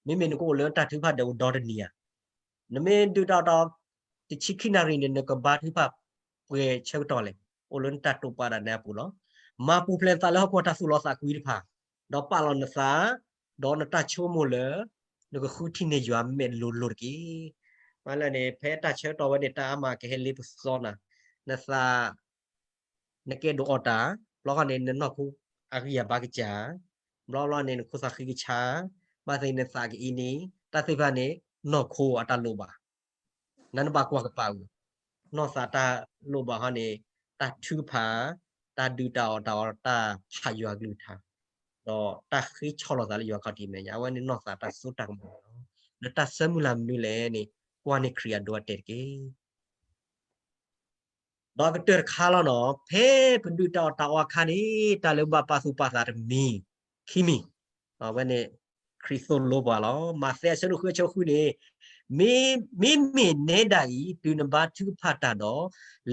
မ့မ့ၢ်နကအိၣ်လၢတၢ်ထုကဖၣ်ဒီးအိၣ်ဒီတနံၤဧါ, နမ့ၢ်ဒုၣ်တၢ်အီၣ်တၢ်အီ တဆံခံနၣ်ရံၣ်န့ၣ် နကဘါထုကဖၣ်ပှဲၤဆၢကတီၢ်လဲၣ်, အိၣ်လၢနတၢ်တိာ်ပာ်ဒၣ်နဲအပူၤလီၤ. မၤပူၤဖျဲးနသးလၢဟီၣ်ခိၣ်တၢ်သူၣ်လီသးကွံတဖၣ်, ဒီးပာ်လီၤနသး, ဒီးနတၢ်ဆိကမိၣ်လၢ နကဃုထံၣ်န့ၢ်ယွၤမဲာ်လိၤလိၤတက့ၢ်. မ့ၢ်လၢန့ၣ် ဖဲတၢ်ဆၢကတီၢ်ဝဲန့ၣ် တၢ်အါမးကဟဲလ့ပစီနၤ, နသး နကဲဒိးအီၣ်တၢ်, ဘျီဃီန့ၣ် နနီၢ်ခိအဂံၢ်အဘါကစၢ်, ဘျီဘျီန့ၣ် နခိၣ်သးဃံကဆါ, ဘၣ်သ့ၣ်နသးကအံၤန့ၣ် တၢ်သ့ၣ်တဖၣ်န့ၣ် နီၢ်ခိအတၢ်လိၣ်ဘၣ်, နနဘၣ်ကွၢ်ကပၤဝံၤ, နီၢ်သးတၢ်လိၣ်ဘၣ်ဃီန့ၣ် တၢ်ထုကဖၣ်, တၢ်ဒုၣ်တၢ်အီၣ်တၢ်အီ တၢ်ဖးယွၤကလုၢ်ကထါ, ဒီးတၢ်ဃ့ဆီၣ်လီၤသးလၢယွၤခီၣ်ထံးမဲာ်ညါ, အဝဲန့ၣ်နီၢ်သးတၢ်စိတၢ်ကမီၤန့ၣ်လီၤ. နတၢ်ဆၢမုၢ်လၢ်မနုၤလဲၣ်န့ၣ် ကွၢ်န့ၢ်ခရံာ်အဒိအတဲာ်တက့ၢ်. ဒီးကတၢၢ်တခါလီၤနီၤ, ဖဲပဒုၣ်တၢ်အီၣ်တၢ်အီအခါန့ၣ် တၢ်လၢဘၣ်ပာ်သူၣ်ပာ်သးတမံၤ, ခံမံၤ, အဝဲန့ၣ် ခရံာ်သိၣ်လိပှၤလီၤ. မးသဲအဆၢဒိၣ်ဃုအဆၢဃုန့ၣ်, မ့ မ့မ့ၢ်နဲဒၣ်အံၤ တုၤနဘါထုကဖၣ်တၢ်ဒီး,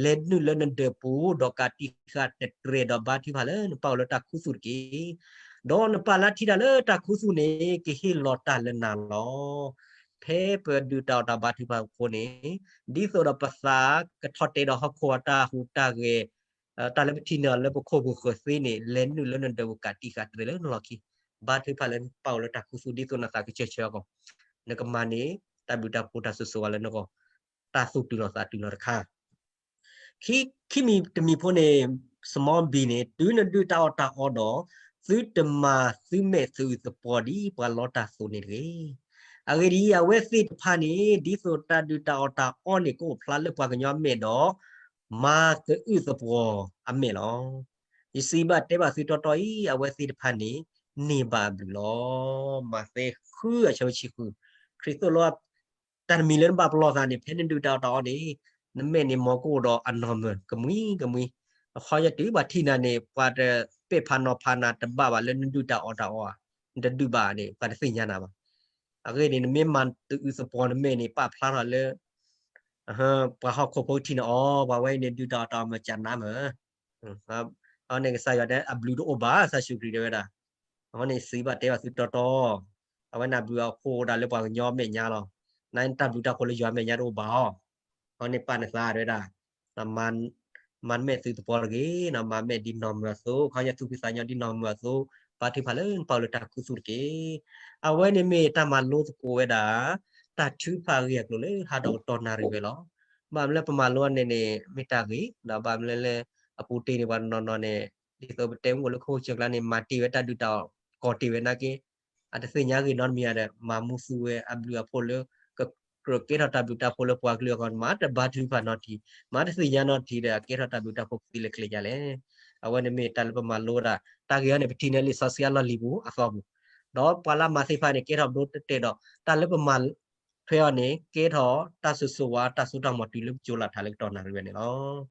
လဲၤနုာ်လၢနဒၢးပူၤ ဒီးကးတံာ်ဃာ်တတြဲၤဒီးဘါထုကဖၣ်လၢနပၢ်အိၣ်လၢတၢ်ခူသူၣ်တက့ၢ်. ဒီးနပာ်လၢထံတၢ်လၢတၢ်ခူသူၣ်န့ၣ် ကဟ့ၣ်လီၤတၢ်လၢနၤလီၤ. ဖဲပဒုၣ်တၢ်အီၣ်တၢ်ဘါထုကဖၣ်အဃိန့ၣ်, ဒ်သိးဒီးပသးကထီၣ်တဲဒီးဟီၣ်ခိၣ်အတၢ်ဟူးတၢ်ဂဲၤ, တၢ်လၢပထံၣ်န့ၢ်အီၤလၢပခိၣ်ပူၤဃၢၤသ့န့ၣ် လဲၤနုာ်လၢနဒၢးပူၤ ကးတံာ်ဃာ်တတြဲၤလၢနလီၢ်ခံ, ဘါထုကဖၣ်လၢနပၢ်အိၣ်လၢတၢ်ခူသူၣ် ဒ်သိးနသးကဆၢဆၢအဂီၢ်, နကမၤန့ၢ်တၢ်ဘျုးတၢ်ဖှိၣ်တၢ်စိၤစိၤဝါလၢနဂီၢ်, တၢ်သူၣ်တုၤလီၤသးတုၤလီၤတခါ ခံ, ခံမံၤတမံၤဖိန့ၣ်, small b န့ၣ်, တုၤနဒုၣ်တၢ်အီၣ်တၢ်အီဒီး, သုတမၤသုမဲာ်သုးအုးသပှီၤဒ်ပှၤလီတၢ်သိးန့ၣ်တဂ့ၤ. အဂ့ၢ်ဒ်အံၤ, အဝဲသ့ၣ်တဖၣ်န့ၣ် ဒ်သိးတၢ်ဒုၣ်တၢ်အီၣ်တၢ်အီန့ၣ် ကအိၣ်ဖျါလၢပှၤကညီအမဲာ်ဒီး, မၤသုးအုးသပှီၤအမဲာ်လီၤ. ယစံးဘၣ်တဲဘၣ်သုတီတီအံၤ, အဝဲသ့ၣ်တဖၣ်န့ၣ် န့ၢ်ဘၣ်အဘျုးလီၤ. မးသဲဃုအဆၢဖိဆံဃု, ခရံာ်သိၣ်လိ တၢ်တမံၤလၢနဘၣ်ပလီၢ်သးန့ၣ် ဖဲနဒုၣ်တၢ်အီၣ်တၢ်အီန့ၣ်, နမဲာ်န့ၣ် မ်ကအိၣ်ဒီးအနီၢ်မၢၤ ကမှံကမှံ, အခီပညီတုၤပှၤထံၣ်နၤန့ၣ် ပှၤတပဲာ်ဖးနီၤဖးနၤတဘၣ်ဘၣ်လၢနဒုၣ်တၢ်အီၣ်တၢ်အီဧါ, နတဒုးဘၣ်န့ၣ် ပှၤတသ့ၣ်ညါနၤဘၣ်. အဂ့ၢ်န့ၣ် နမ့ၢ်မၤသုးအုးသပှီၤနမဲာ်န့ၣ် ပာ်ဖျါထီၣ်လၢ ပှၤဟီၣ်ခိၣ်ဖိကထံၣ်န့ၢ်အီၤ, ပှၤဝဲအံၤန့ၣ် ဒုၣ်တၢ်အီၣ်တၢ်အီမၢၤကနးမၢၤ အဃိန့ၣ် ကစၢ်ယွၤတဲအဘျုးတအိၣ်ဘၣ်, ကစၢ်ယ့ၣ်ၡူးခရံာ်တဲဝဲဒၣ်. အဃိန့ၣ် စံးဘၣ်တဲဘၣ်သုတီတီ, အဝဲန့ၣ်အဘျုးအဖှိၣ်အိၣ်ဒၣ်လၢပှၤကညီအမဲာ်ညါလီၤ. နတၢ်ဘျုးတၢ်ဖှိၣ်လၢယွၤမဲာ်ညါတအိၣ်ဘၣ်အီၤ, အဃိန့ၣ်ပာ်နသးတဲဝဲဒၣ် မၤမဲာ်သုးသပှီၤတဂ့ၤ, မၤမဲာ်ဒ်နီၢ်မၢၤအသိး, ခီပညီသူၣ်ဖှံသးညီဒ်နီၢ်မၢၤအသိး, ဘါထုကဖၣ်လၢနပၢ်အိၣ်လၢတၢ်ခူသူၣ်တက့ၢ်. အဝဲန့ၣ်မ့ၢ်တၢ်မၤလိသကိးဝဲဒၣ် တၢ်ထုကဖၣ်အဂ့ၢ်အကျိၤလၢဟါဒီးကတီၢ်နၣ်ရံၣ်ဝဲလီၤ. ဘၣ်မနုၤလၢပမၤလိအီၤန့ၣ်န့ၣ် မ့ၢ်တၢ်ဂ့ၤ, ဒီးဘၣ်မနုၤလၢ အပူၤတ့ၢ်န့ၣ်ပှၤတနီၤနီၤန့ၣ်, ဒ်သိးပတဲမုၢ်အိၣ်လၢခိၣ်ဆၢကျါန့ၣ် မၤတ့ၢ်ဝဲတၢ်ဒုၣ်တၢ်အီၣ် ကိးတ့ၢ်ဝဲနာ်က့ အတသ့ၣ်ညါဂ့ၢ်နီတမံၤဧါဒီး မၤမူသူဝဲအဘျုးအဖှိၣ်လၢ ကကြၢးကဲထီၣ်တၢ်ဘျုးတၢ်ဖှိၣ်လၢပှၤကလုာ်အဂီၢ်န့ၣ် မၤတဘါထုကဖၣ်နီတထံး, မၤတသ့ၣ်ညါနီတထံးဒီး အကဲထီၣ်တၢ်ဘျုးတၢ်ဖှိၣ်ကသံလၢကျဲယါလဲၣ်. အဝဲန့ၣ်မ့ၢ်တၢ်လၢပမၤလိဝဲဒၣ် တၢ်ဂ့ၢ်အံၤန့ၣ် ပထံၣ်န့ၢ်လံာ်စီဆှံအလီၢ်လံၤပူၤအသီပူၤ, ဒီးပှၤလၢအမၤသ့ၣ်တဖၣ်န့ၣ် ကဲထီၣ်ပဒိတတဲာ်ဒီး တၢ်လၢပမၤထွဲအီၤန့ၣ် ကဲထီၣ်တၢ်စိၤစိၤဝါ တၢ်စိတၢ်ကမီၤတုၤလၢပကၠိလၢ်ထးလၢကတီၢ်နၣ်ရံၣ်ဝဲန့ၣ်လီၤ.